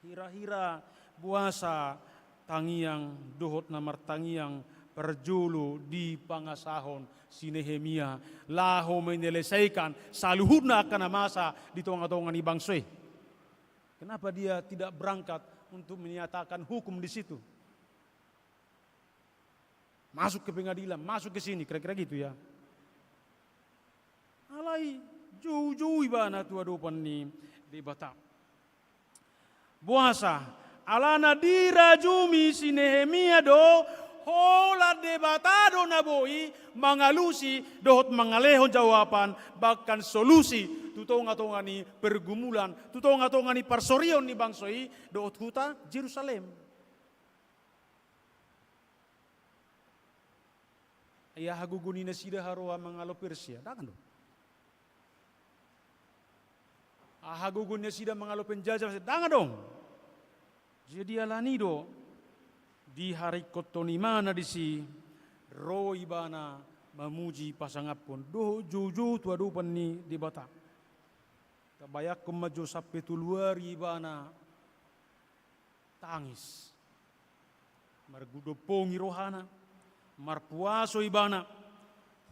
Hira-hira boasa tangiang dohot na martangiang parjolo dipangasahon si Nehemia laho menyelesaikan saluhutna angka na masa di tonga-tonga ni bangso i? Kenapa dia tidak berangkat untuk menyatakan hukum di situ? Masuk ke pengadilan, masuk ke sini, kira-kira gitu ya. Alai jou-jou ibana tu adopan ni Debata. Boasa, alana dirajumi si Nehemia do, holan Debata do na boi mangalusi dohot mangalehon jawaban, bahkan solusi tu tonga-tonga ni pergumulan, tu tonga-tonga ni parsorion ni bangso i dohot huta Jerusalem. Ai aha gogo ni nasida haroa mangalo Persia? Ndang adong. Aha gogo ni nasida mangalo penjajah? Ndang adong. Jadi alani do diharingkothon ibana disi, ro ibana mamuji pasangaphon dohot jou-jou tu adopan ni Debata. Tabayangkon ma jo sampe tolu ari ibana tangis. Margudompongi rohana, marpuaso ibana,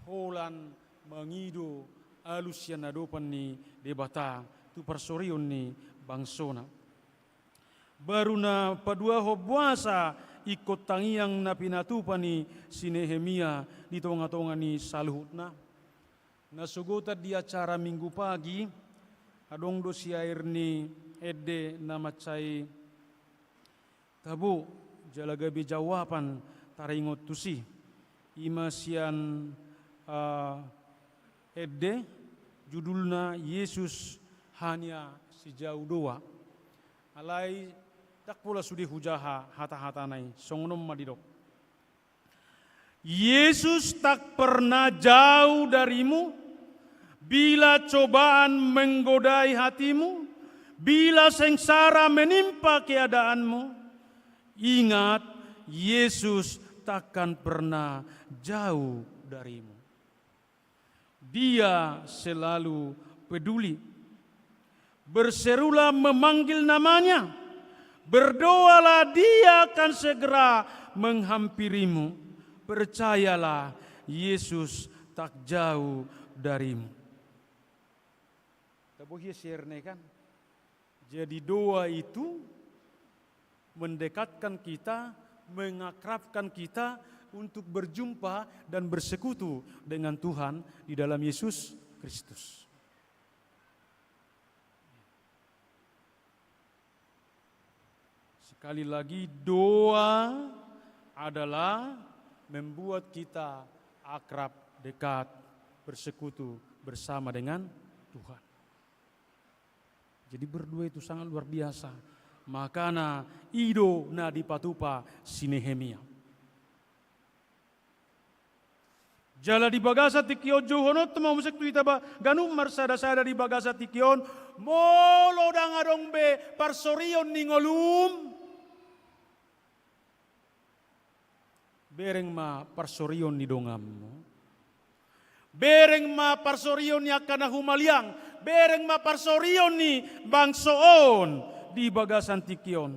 holan mangido alus sian adopan ni Debata tu parsorion ni bangsona. Baru na paduahon boasa ingkon tangiang na pinatupa ni si Nehemia di tonga-tonga ni saluhutna. Na sogotan di acara Minggu pagi, adong do siair ni ende na mansai tabo jala gabe jawaban taringot tusi. I ma sian, ah, ende, judulna Jesus hanya sejauh doa. Alai ndang pola sude hujaha hata-hatana i, songon on ma didok. Yesus tak pernah jauh darimu. Bila cobaan menggodai hatimu, Bila sengsara menimpa keadaanmu, ingat, Yesus takkan pernah jauh darimu. Dia selalu peduli. Berserulah memanggil namanya. Berdoalah, Dia akan segera menghampirimu. Percayalah, Yesus tak jauh darimu. Tabo hia share-na i kan? Jadi doa itu mendekatkan kita, mengakrabkan kita untuk berjumpa dan bersekutu dengan Tuhan di dalam Yesus Kristus. Sekali lagi, doa adalah membuat kita akrab, dekat, bersekutu bersama dengan Tuhan. Jadi berdoa itu sangat luar biasa. Makana i do na dipatupa si Nehemia. Jala di bagasan tingki on, jouhononta ma muse tu hita ba, ganup marsada-sada di bagasan tingki on, molo ndang adong be parsorion ni ngolum, bereng ma parsorion ni donganmu. Bereng ma parsorion ni angka na humaliang. Bereng ma parsorion ni bangso on di bagasan tingki on.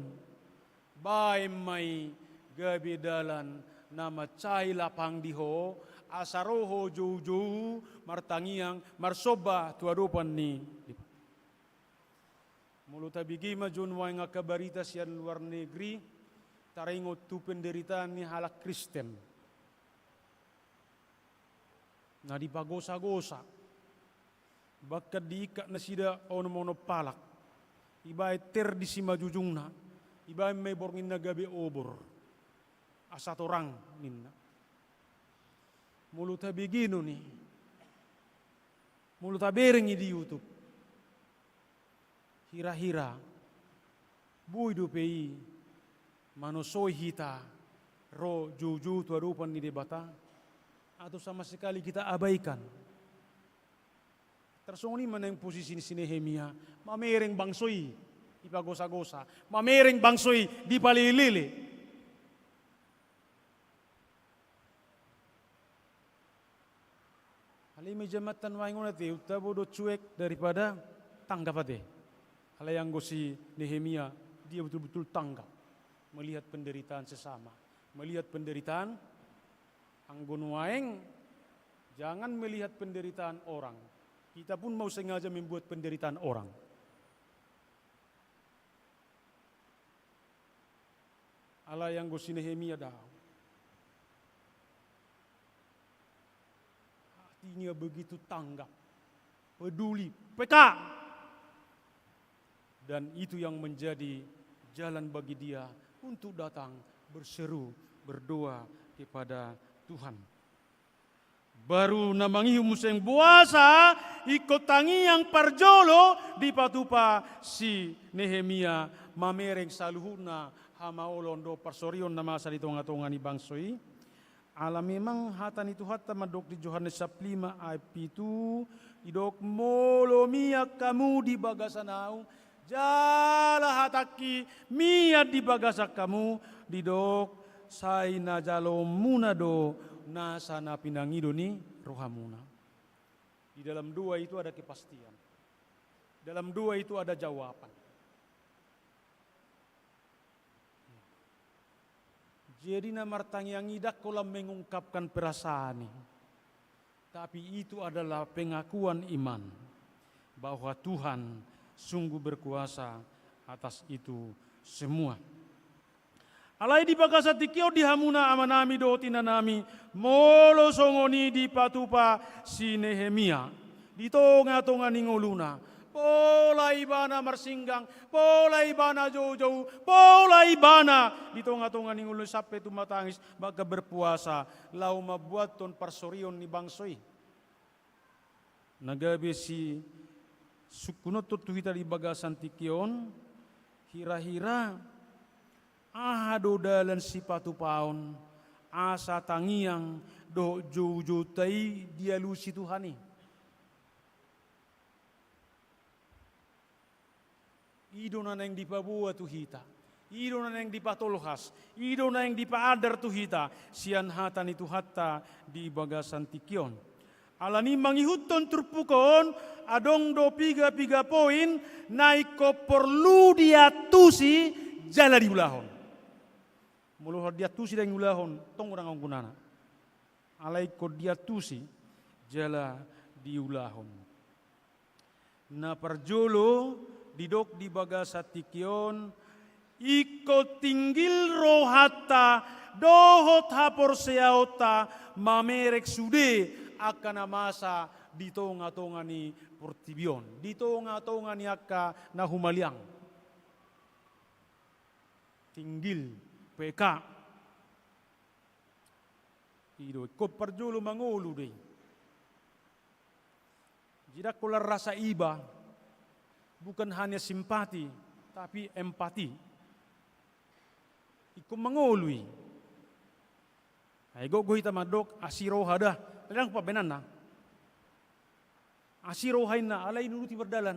Baen ma i gabe dalan na mansai lapang di ho, asa ro ho joujou martangiang, marsomba tu adopan ni Debata. Molo tabege ma jo nuaeng angka barita sian luar negeri, taringot tu penderitaan ni halak Kristen na dipagosa-gosa, bahkan diikat nasida onom-onom halak, dibaen ter di simanjujungna, dibaen ma i borngin na gabe obor, asa torang ninna. Molo tabege non i, molo tabereng i di YouTube, hira-hira boi dope i manosoi hita ro joujou tu adopan ni Debata, atau sama sekali kita abaikan? Tarsongon i ma naeng posisi ni si Nehemia, mamereng bangso i dipagosa-gosa, mamereng bangso i dipalele-lele. Alai meja mata nuaeng on ate, tabo do cuek daripada tanggap ate. Alai anggo si Nehemia, dia betul-betul tanggap melihat penderitaan sesama, melihat penderitaan. Anggo nuaeng, jangan melihat penderitaan orang. Kita pun mau sengaja membuat penderitaan orang. Alai anggo si Nehemia daong. Hatinya begitu tanggap, peduli, peka. Dan itu yang menjadi jalan bagi dia untuk datang berseru, berdoa kepada Tuhan. Baru na mangihut muse, boasa ingkon tangiang parjolo dipatupa si Nehemia mamereng saluhutna hamaolon dohot parsorion na masa di tonga-tonga ni bangso i. Ala memang hata ni Tuhanta mandok di Johannes sampulu lima ayat pitu, didok, molo mian hamu di bagasan ahu, jala hatangki mian di bagasan hamu, didok, sai na jaloonmuna do nasa na pinangido ni rohamuna. Di dalam doa itu ada kepastian. Dalam doa itu ada jawaban. Jadi na martangiang i ndang holan mengungkapkan perasaan i. Tapi itu adalah pengakuan iman bahwa Tuhan sungguh berkuasa atas itu semua. Alai di bagasan tingki on di hamuna amanami dohot inanami, molo songon i dipatupa si Nehemia di tonga-tonga ni ngoluna, pola ibana marsinggang, pola ibana joujou, pola ibana di tonga-tonga ni ngoluna sampe tumatangis, bahkan berpuasa, laho mambuathon parsorion ni bangso i. Na gabe sisungkunonhon tu hita di bagasan tingki on, hira-hira aha do dalan sipatupaon asa tangiang dohot joujounta i dialusi Tuhan i? I do na naeng dipaboa tu hita. I do na naeng dipatolhas. I do na naeng dipaandar tu hita sian hata ni Tuhanta di bagasan tingki on. Alani mangihuthon turpuk on, adong do piga-piga poin na ingkon porlu diantusi jala diulahon. Molo hot diantusi ndang diulahon, tong ndang adong gunana. Alai ingkon diantusi jala diulahon. Na parjolo didok di bagasan tingki on, ingkon tinggil rohanta dohot haporseaonta mamereng sude angka na masa di tonga-tonga ni portibi on, di tonga-tonga ni angka na humaliang. Tinggil, peka. I do, ingkon parjolo mangolu do i. Jadi holan rasa iba, bukan hanya simpati, tapi empati. Ingkon mangolu i. Ai gogo hita mandok, asi roha da. Ndang pambahenanna. Asi roha inna, alai nuruti mardalan.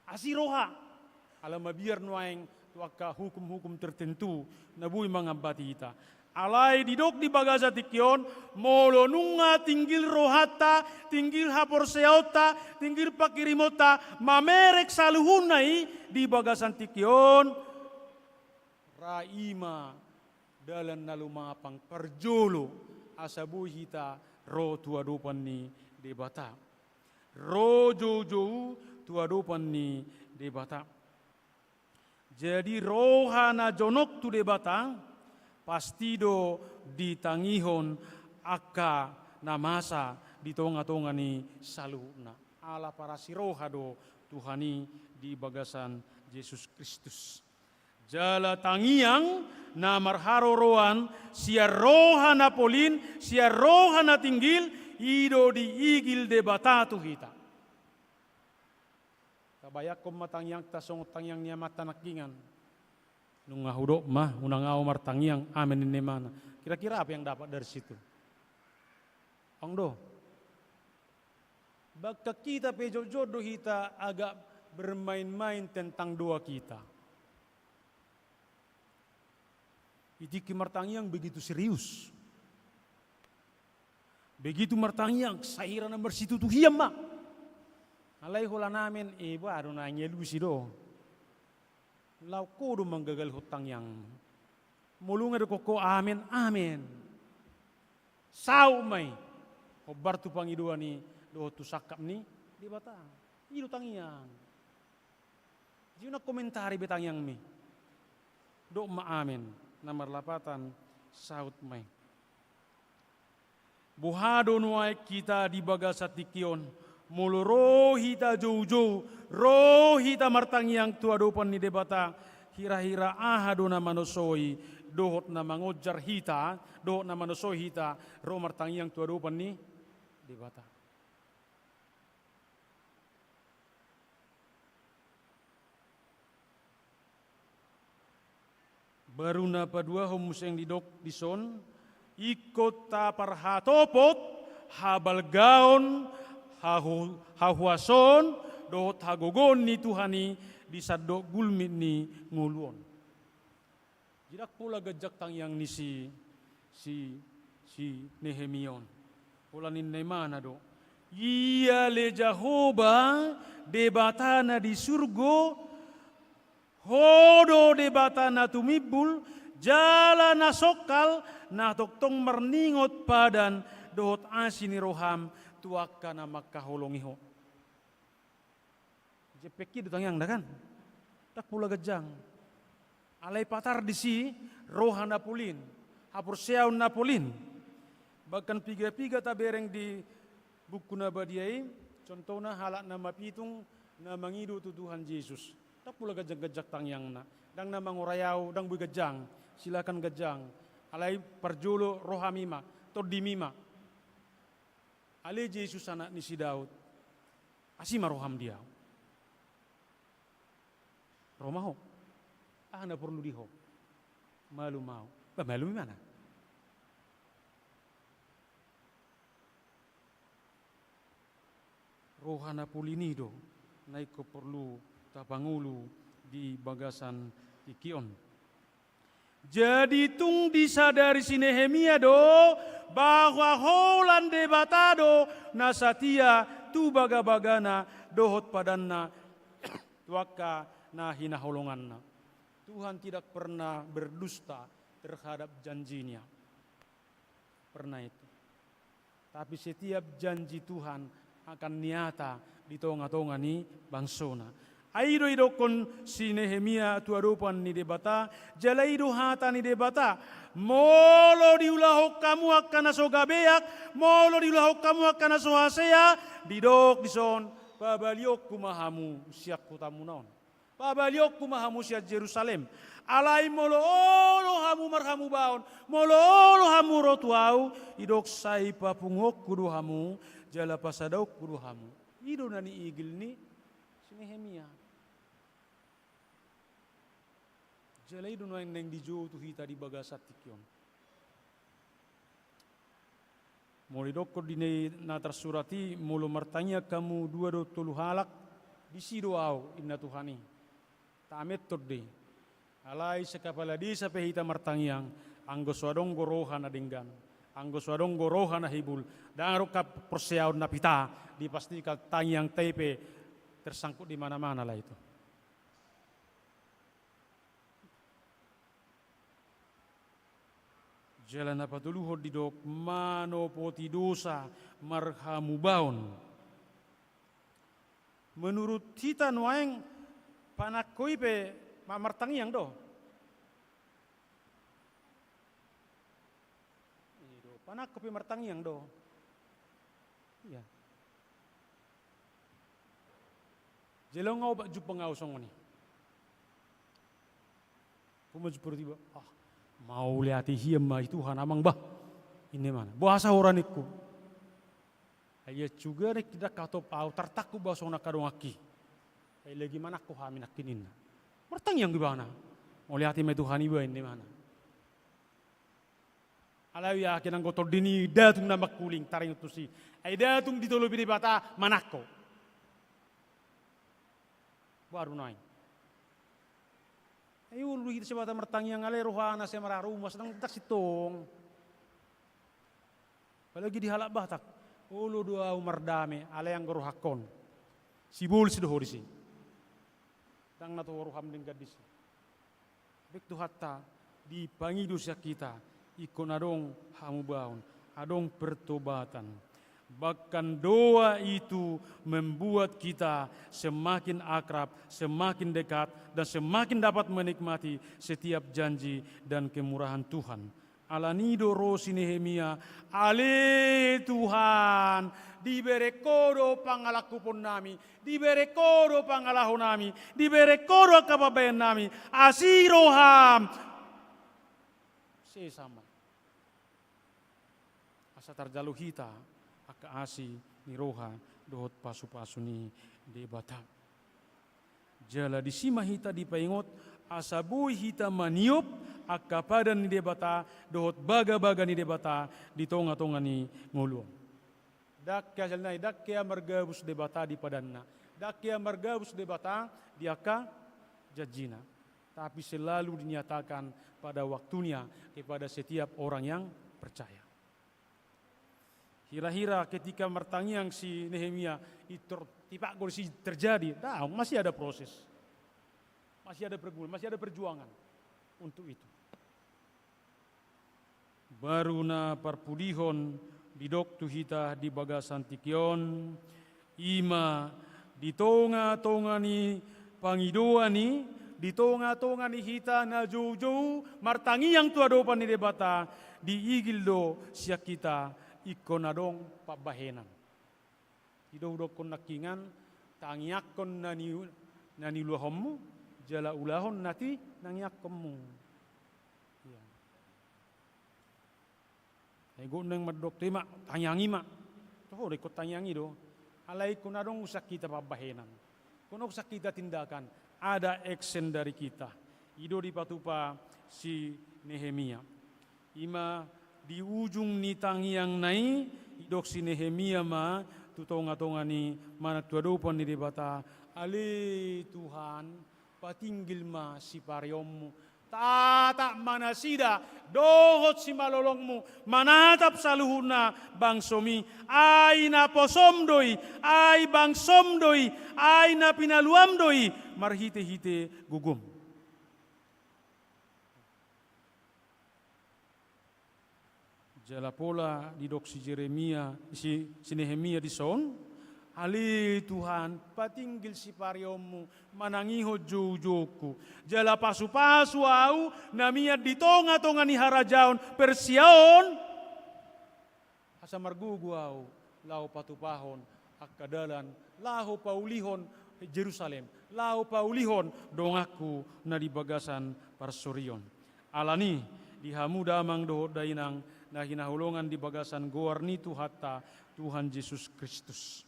Asi roha. Ala mabiar nuaeng tu angka hukum-hukum tertentu na boi mangambati hita. Alai didok di bagasan tingki on, molo nunga tinggil rohanta, tinggil haporseaonta, tinggil panghirimonta, mamereng saluhutna i di bagasan tingki on, ra i ma dalan na lumapang parjolo, asa boi hita ro tu adopan ni Debata. Ro joujou tu adopan ni Debata. Jadi roha na jonok tu Debata, pasti do ditangihon angka na masa di tonga-tonga ni saluhutna. Ala parasi roha do Tuhan i di bagasan Jesus Kristus. Jala tangiang na marharoroan sian roha na polin, sian roha na tinggil, i do diigil Debata tu hita. Tabayangkon ma tangiangta songon tangiang ni amanta nangkingan. Nunga hudok ma, unang au martangiang, amen ninna imana. Kira-kira apa yang dapat dari situ? Ong do. Bahkan kita pe jotjot do hita agak bermain-main tentang doa kita. Di tingki martangiang begitu serius. Begitu martangiang, sahira na marsitutu hian ma. Alai holan amen, e ba do na nialusi do. Laho ho do manggagalhon tangiang. Molo nunga didokhon ho amen, amen. Saut ma i. Hombar tu pangidoan i dohot tu sangkap ni Debata. I do tangiang. Jadi unang komentari be tangiangmi. Dok ma amen. Na marlapatan saut ma i. Boha do nuaeng hita di bagasan tingki on, molo ro hita joujou, ro hita martangiang tu adopan ni Debata, hira-hira aha do na manosoi, dohot na mangonjar hita, dohot na manosoi hita, ro martangiang tu adopan ni Debata. Baru na paduahon muse didok dison, ingkon taparhatopot habalgaon, hahu-, hahuason, dohot hagogoon ni Tuhan i di sandok gulmit ni ngolu on. Jadi ndang pola ganjang tangiang ni si, si, si Nehemia on. Pola ninna imana do. Ia ale Jahowa, Debata na di surgo, ho do Debata na tumimbul, jala na songkal, na tongtong marningot padan, dohot asi ni roham, tu angka na mangkaholongi ho. Jempek i do tangiangna kan? Ndang pola ganjang. Alai patar disi roha na polin, haporseaon na polin. Bahkan piga-piga tabereng di buku na badia i, contohna halak na mapitung na mangido tu Tuhan Jesus. Ndang pola ganjang-ganjang tangiangna. Ndang na mangorai au, ndang boi ganjang. Silakan ganjang. Alai parjolo rohami ma, tondimi ma. Ale Jesus anak ni si Daud. Asi ma roham di au. Ro ma ho. Aha na porlu di ho? Malum au. Ba malum imana. Roha na polin i do na ingkon porlu tapangolu di bagasan tingki on. Jadi tung disadari si Nehemia do bahwa holan Debata do na satia tu bagabagana dohot padanna tu angka na hinaholonganna. Tuhan tidak pernah berdusta terhadap janji-Nya. Pernah itu. Tapi setiap janji Tuhan akan nyata di tonga-tonga ni bangsona. Ai i do didokkon si Nehemia tu adopan ni Debata, jala i do hata ni Debata: Molo diulahon hamu angka na so gabeak, molo diulahon hamu angka na so hasea, didok dison, pabalionku ma hamu sian hutamuna on. Pabalionku ma hamu sian Jerusalem. Alai molo olo hamu marhamubaon, molo olo hamu ro tu ahu, didok, sai papunguonku do hamu, jala pasadaonku do hamu. I do na niigil ni si Nehemia. Jala i do nuaeng naeng dijou tu hita di bagasan tingki on. Molo didokkon di na tarsurat i, molo martangiang hamu dua dohot tolu halak, disi do ahu, ninna Tuhan i. Taementonna do i. Alai sekapala desa pe hita martangiang, anggo so adong do roha na denggan, anggo so adong do roha na hibul, ndang adong haporseaon na pita, dipastikan tangiangta i pe tersangkut di mana-mana lah itu. Jala na patoluhon didok, manopoti dosa marhamubaon. Menurut hita nuaeng, panangko i pe ma-, martangiang do. I do, panangko pe martangiang do. Iya. Jala nga obat jumpang ahu songon i. Puma jumpang tiba, ah, mauliate hian ma i Tuhan amang bah. Inna imana. Boasa hora ningku. Ai ia juga nek tidak katop ahu tartangkup bah songon angka donganki. Ai lagi manangko hami nangkin inna. Martangiang ibana. Mauliate ma i Tuhan iba inna imana. Alai ia ake nanggo tondi ni datung na mangkuling taringot tusi. Ai datung ditolopi Debata manangko. Baru naeng. Ai olo do hita Sabata martangiang alai rohana sai mararumas nang tak sitong. Apalagi di halak Batak. Olo do ahu mardame alai anggo rohangkon. Sibolis do ho disi. Ndang na toho roham denggan disi. Baen Tuhanta, dipangido sian hita, ingkon adong hamubaon, adong pertobatan. Bahkan doa itu membuat kita semakin akrab, semakin dekat, dan semakin dapat menikmati setiap janji dan kemurahan Tuhan. Alani i do ro si Nehemia, ale Tuhan, dibereng Ho do pangalangkupon nami, dibereng Ho do pangalaho nami, dibereng Ho do angka pambahenan nami, asi roham. Sesa ma. Asa tarjalo hita angka asi ni roha dohot pasupasu ni Debata. Jala disi ma hita dipaingot, asa boi hita maniop angka padan ni Debata dohot bagabaga ni Debata di tongatonga ni ngolu on. Ndang hea sian na i, ndang hea margabus Debata di padanna, ndang hea margabus Debata di angka janjina. Tapi selalu dinyatakan pada waktunya kepada setiap orang yang percaya. Hira-hira ketika martangiang si Nehemia, i tor tipak gol si terjadi. Nah, masih ada proses. Masih ada pergumulan, masih ada perjuangan untuk itu. Baru na parpudihon didok tu hita di bagasan tingki on, i ma di tongatonga ni pangidoan i, di tongatonga ni hita na joujou martangiang tu adopan ni Debata, diigil do sian hita ingkon adong pambahenan. I do hudokkon nangkiningan, tangiangkon na ni, na niulahonmu, jala ulahon na tinangiangkonmu. Ia. Ai gok naeng mandok, "Te ma, tangiangi ma." Toho do ingkon tangiangi do. Alai ingkon adong sian hita pambahenan. Ingkon adong sian hita tindakan. Ada action dari kita. I do dipatupa si Nehemia. I ma di ujung ni tangiangna i, didok si Nehemia ma tu tongatonga ni, manang tu adopan ni Debata, Ale Tuhan, patinggil ma sipareonmu. Tatap ma nasida dohot simalolongmu manatap saluhutna bangsomi. Ai naposom do i, ai bangsom do i, ai na pinaluam do i marhitehite gogom. Jala pola didok si Jeremia, si, si Nehemia dison, ale Tuhan, patinggil sipareonmu manangihon joujoungku. Jala pasupasu ahu na mian di tongatonga ni harajaon Persia on, asa margogo ahu laho patupahon angka dalan laho paulihon Jerusalem, laho paulihon donganku na di bagasan parsorion. Alani, di hamu damang dohot dainang na hinaholongan di bagasan goar ni Tuhanta, Tuhan Jesus Kristus.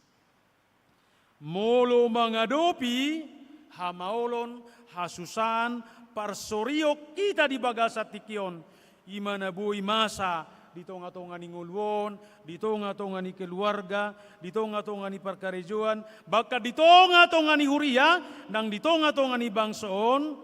Molo mangadopi hamaolon, hasusaan, parsorion hita di bagasan tingki on, i ma na boi masa di tongatonga ni ngolu on, di tongatonga ni keluarga, di tongatonga ni parkarejoan, bahkan di tongatonga ni huria, nang di tongatonga ni bangso on,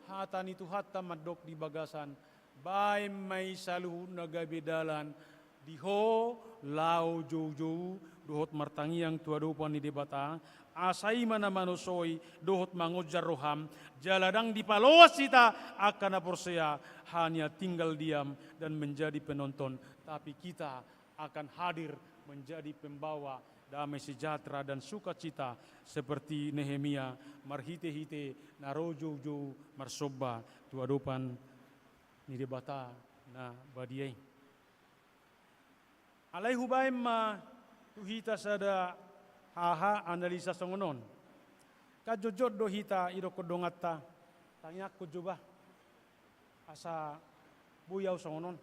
hata ni Tuhanta mandok di bagasan, baen ma i saluhutna gabe dalan di ho laho joujou dohot martangiang tu adopan ni Debata, asa i ma na manosoi dohot mangonjar roham, jala ndang dipaloas hita angka na porsea hanya tinggal diam dan menjadi penonton, tapi kita akan hadir menjadi pembawa damai sejahtera dan sukacita seperti Nehemia marhitehite na ro joujou marsomba tu adopan ni Debata na badia i. Alai hubaen ma tu hita sada haha analisa songon on. Kan jotjot do hita idokkon donganta, tangiangkon jo bah, asa boi ahu songon on,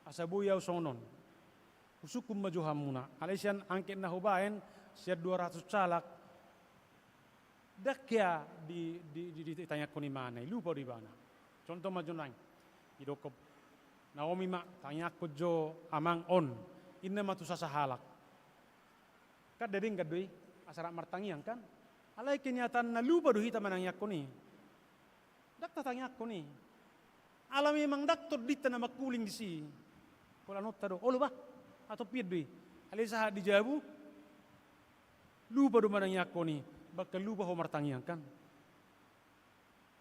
asa boi ahu songon on. Husungkun ma jo hamuna, alai sian angka na hubaen, sian dua ratus halak, ndang hea di, di, di, di, ditangiangkon ibana i, lupa do ibana. Contoh ma jo nang, idokkon Naomi ma, tangiangkon jo amang on, inna ma tu sasahalak. Kan denggan do i, asa rap martangiang kan. Alai kenyataanna lupa do hita manangiangkon i. Ndang tatangiangkon i. Ala memang ndang tondinta na mangkuling disi. Holanonta do, olo bah, atop i do i. Alai sahat di jabu, lupa do manangiangkon i, bahkan lupa ho martangiang kan.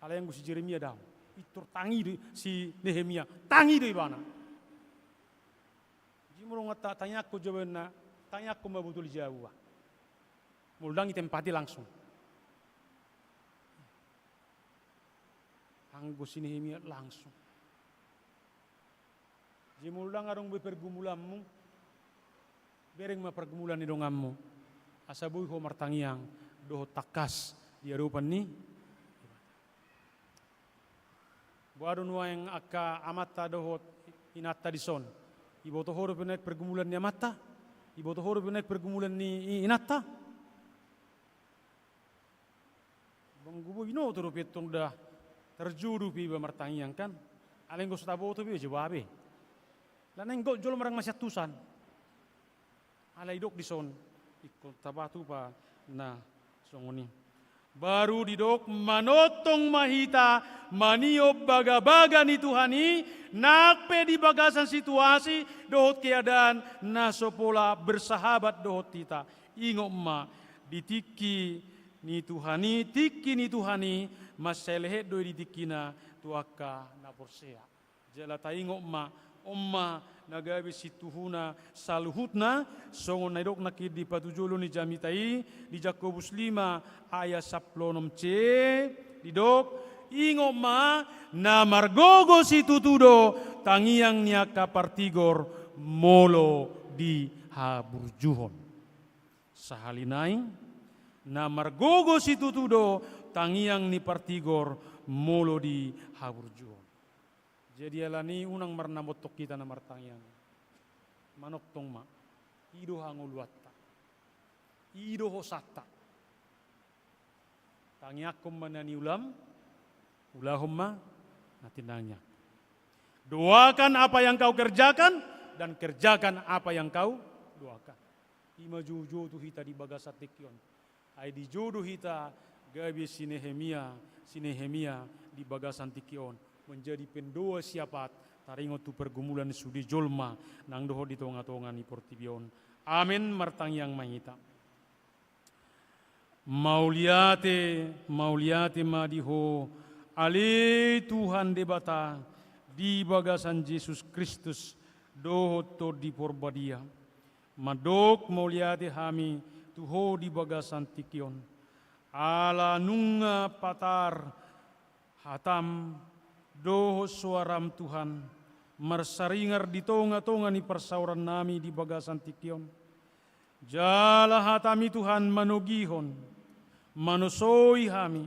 Alai anggo si Jeremia daong, pintor tangi do i, si Nehemia, tangi do ibana. Jadi molo nga ta-, tangiangkon jo baenna, tangiangkon ma botul di jabu bah. Molo ndang i tempat i langsung. Anggo si Nehemia langsung. Jadi molo ndang adong be pergumulanmu, bereng ma pergumulan ni donganmu, asa boi ho martangiang dohot tangkas di adopan ni Debata. Boha do nuaeng angka amanta dohot inanta dison? Iboto ho dope nuaeng pergumulan ni amanta? Iboto ho dope nuaeng pergumulan ni i-, inanta? Banggo boi binoto dope tong da tarjodo pe iba martangiang kan. Alai anggo so taboto pe, jo bah be. Ala naeng gok jolo marang masiantusan. Alai didok dison, ingkon tapatupa na songon i. Baru didok, manongtong ma hita maniop bagabaga ni Tuhan i, nang pe di bagasan situasi dohot keadaan na so pola bersahabat dohot hita. Ingot ma, di tingki ni Tuhan i, tingki ni Tuhan i, mansai lehet do i di tingkina tu angka na porsea. Jala taingot ma, on ma na gabe situhuna saluhutna, songon na nidok nangkin di patujolo ni jamita i, di Jakobus lima ayat sampulu onom C, didok, ingot ma, na margogo situtu do tangiang ni angka partigor molo dihaburjuhon. Sahali nai, na margogo situtu do tangiang ni partigor molo dihaburjuhon. Jadi alani unang marnamontok hita na martangiang. Manongtong ma, i do hangoluanta. I do hosanta. Tangiangkon ma na niulam, ulahon ma na tinangiang. Doakan apa yang kau kerjakan, dan kerjakan apa yang kau doakan. I ma joujou tu hita di bagasan tingki on. Ai dijou do hita gabe si Nehemia, si Nehemia di bagasan tingki on, menjadi pendoa siapat taringot tu pergumulan sude jolma nang dohot di tonga-tonga ni portibi on. Amen. Martangiang ma hita. Mauliate, mauliate ma di Ho, ale Tuhan Debata, di bagasan Jesus Kristus dohot Tondi Porbadia. Mandok mauliate hami tu Ho di bagasan tingki on. Ala nunga patar hatam dohot soaram, Tuhan, marsaringar di tonga-tonga ni parsaorannami di bagasan tingki on. Jala hatami, Tuhan, manogihon, manosoi hami,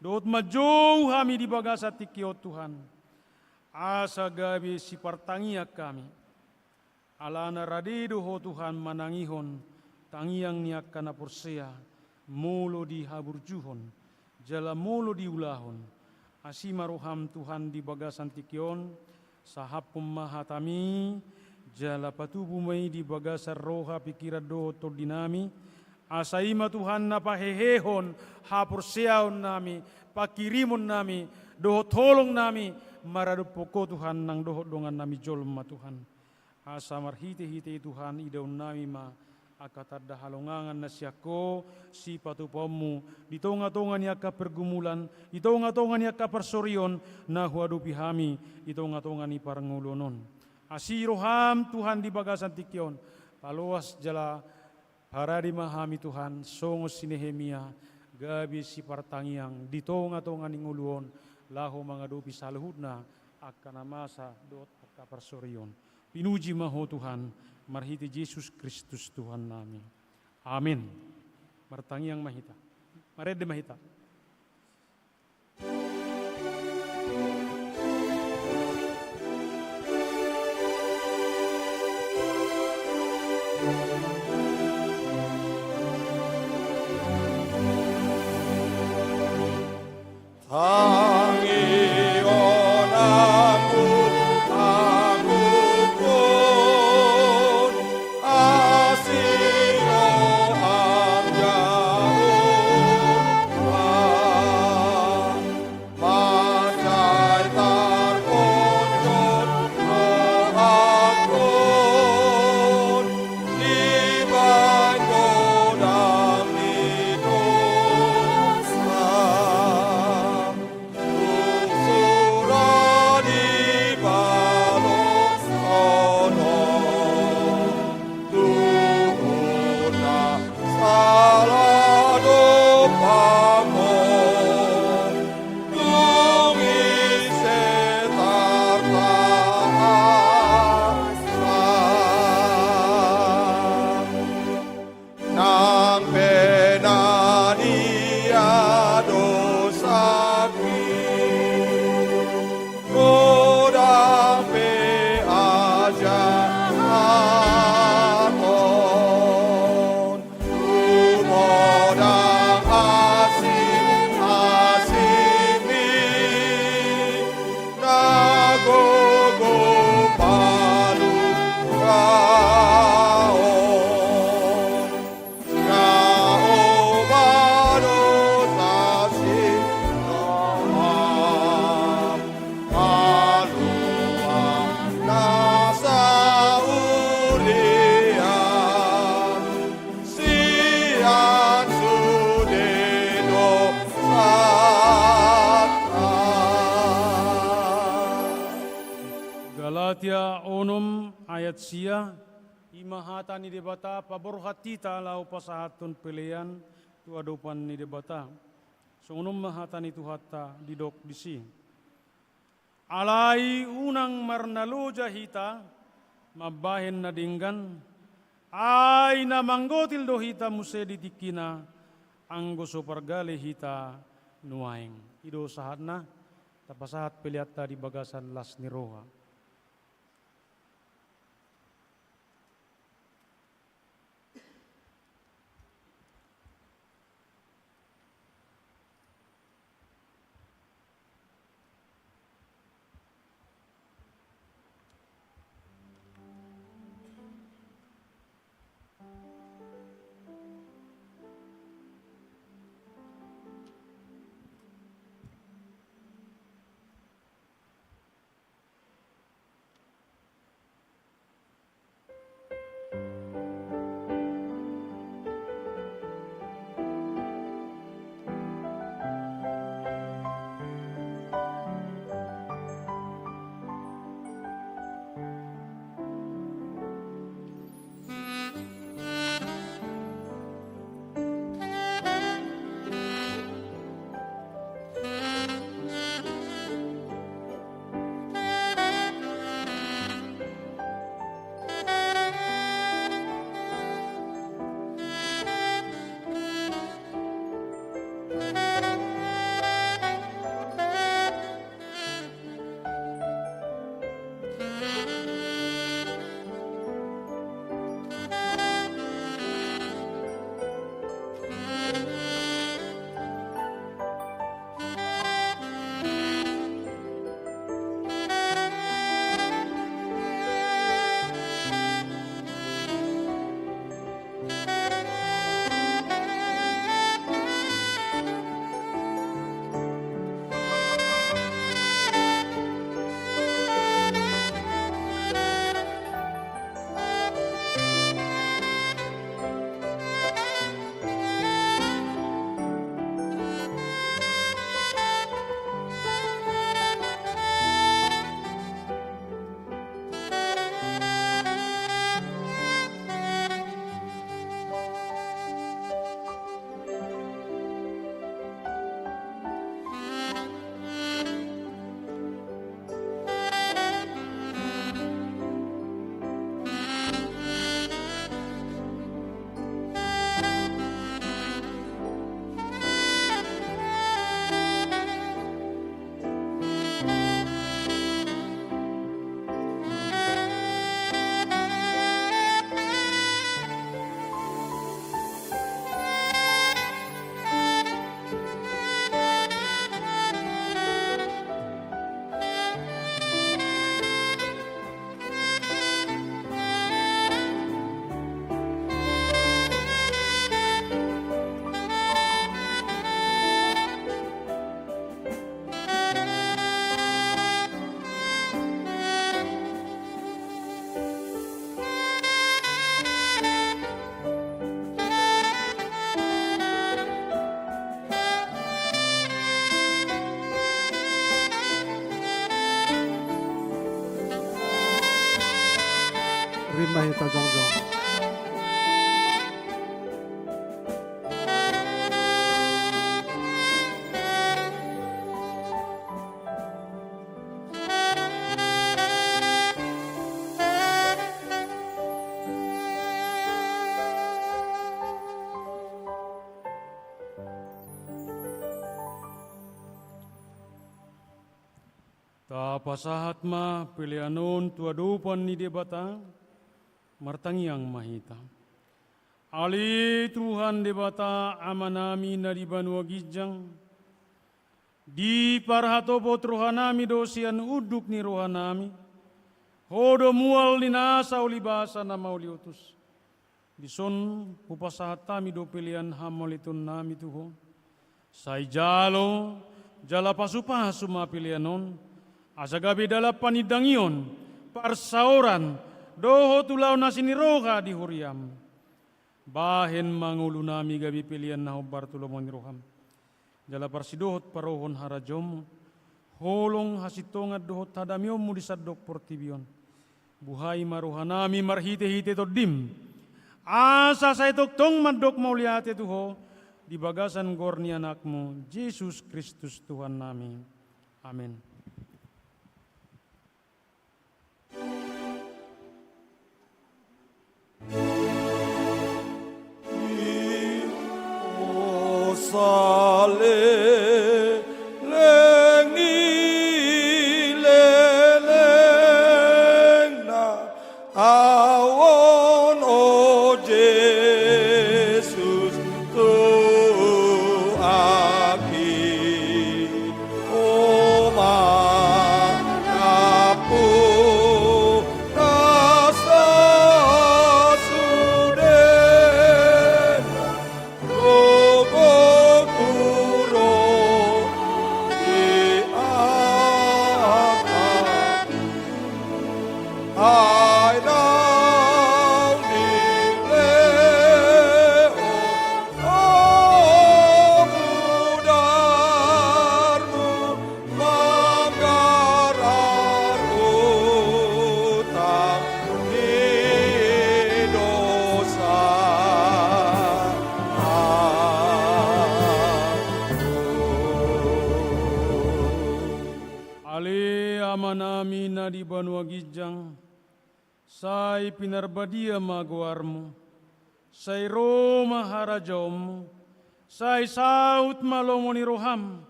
dohot manjou hami di bagasan tingki on, Tuhan. Asa gabe sipartangiang hami. Alana rade do Ho, Tuhan, manangihon tangiang ni angka na porsea, molo dihaburjuhon, jala molo diulahon. Asi ma roham, Tuhan, di bagasan tingki on, sahaphon ma hatami, jala patubu ma i di bagasan roha, pikiran dohot tondinami, asa i ma, Tuhan, na pahehehon haporseaonnami, panghirimonnami, dohot holongnami maradophon Ho, Tuhan, nang dohot dongannami jolma, Tuhan. Asa marhite-hite i, Tuhan, idaonnami ma angka tanda halongangan na sian Ho, sipatupaonmu di tonga-tonga ni angka pergumulan, di tonga-tonga ni angka parsorion na huadopi hami di tonga-tonga ni parngoluon on. Asi roham, Tuhan, di bagasan tingki on, paloas jala parade ma hami, Tuhan, songon si Nehemia, gabe sipartangiang di tonga-tonga ni ngolu on, laho mangadopi saluhutna angka na masa dohot angka parsorion. Pinuji ma Ho, Tuhan, marhite Jesus Kristus Tuhannami. Amen. Martangiang ma hita. Marende ma hita. Nang pe na nian dosangki, godang pe ajahaton, tumodang asi-asingmi, na gogo paluaon. Galatia onom ayat sia. I ma hata ni Debata paborhat hita laho pasahathon pelean tu adopan ni Debata. Songon on ma hata ni Tuhanta didok disi. Alai unang marnaloja hita mambahen na denggan, ai na manggotil do hita muse di tingkina, anggo so pargale hita nuaeng. I do sahatna, tapasahat peleanta di bagasan las ni roha. Rima hita jongjong. Tapasahat ma pelean on tu adopan ni Debata, martangiang ma hita. Ale Tuhan Debata Amanami na di banua ginjang, diparhatopot rohanami do sian unduk ni rohanami, Ho do mual ni nasa ulibasa na mauliutus. Dison hupasahat hami do pelean hamauliatennami tu Ho. Sai jalo jala pasupasu ma pelean on, asa gabe dalan panindangion, parsaoran, dohot ulaon asi ni roha di huriaM. Bahen ma ngolunami gabe pelean na hombar tu lomo ni rohaM. Jala parsidohot parohon harajaonMu, holong hasintongan dohot hadameonMu di sandok portibi on. Buhai ma rohanami marhitehite TondiM, asa sai tongtong mandok mauliate tu Ho, di bagasan goar ni AnakMu, Jesus Kristus Tuhannami. Amen. Saleleng ni lelengna ahu on, o Jesus, tu aki. O ma nampuna sudena, gogo kuro di atas. Ai naung dilehon Ho mudarMu manggarar utang ni dosa. Ale Amanami na di banua ginjang, sai pinarbadia ma goarMu. Sai ro ma harajaonMu. Sai saut ma lomo ni rohaM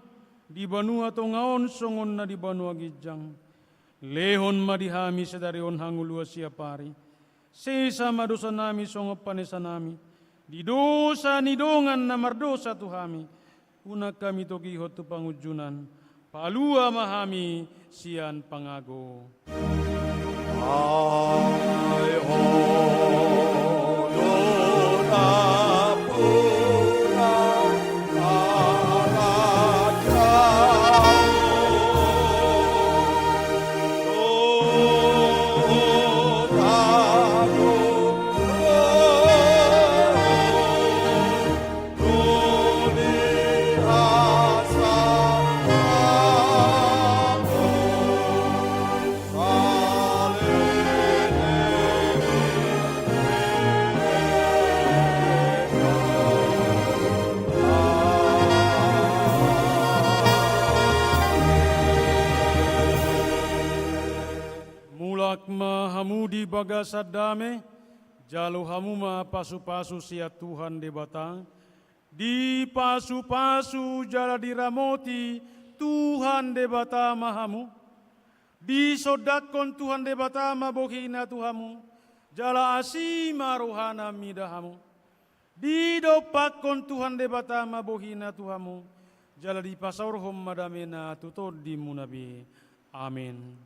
di banua tonga on songon na di banua ginjang. Lehon ma di hami sadari on hangoluan siapari. Sesa ma dosanami songon panesanami di dosa ni dongan na mardosa tu hami. Unang hami togihon tu pangunjunan. Palua ma hami sian pangago. Ai Ho do nampuna harajaon, dohot hagogoon, mulak ma hamu di bagasan dame, jalo hamu ma pasupasu sian Tuhan Debata. Dipasupasu jala diramoti Tuhan Debata ma hamu. Disondangkon Tuhan Debata ma bohiNa tu hamu, jala asi ma rohaNa mida hamu. Didompakkon Tuhan Debata ma bohiNa tu hamu, jala dipasaorhon ma dameNa tu tondimuna be. Amen.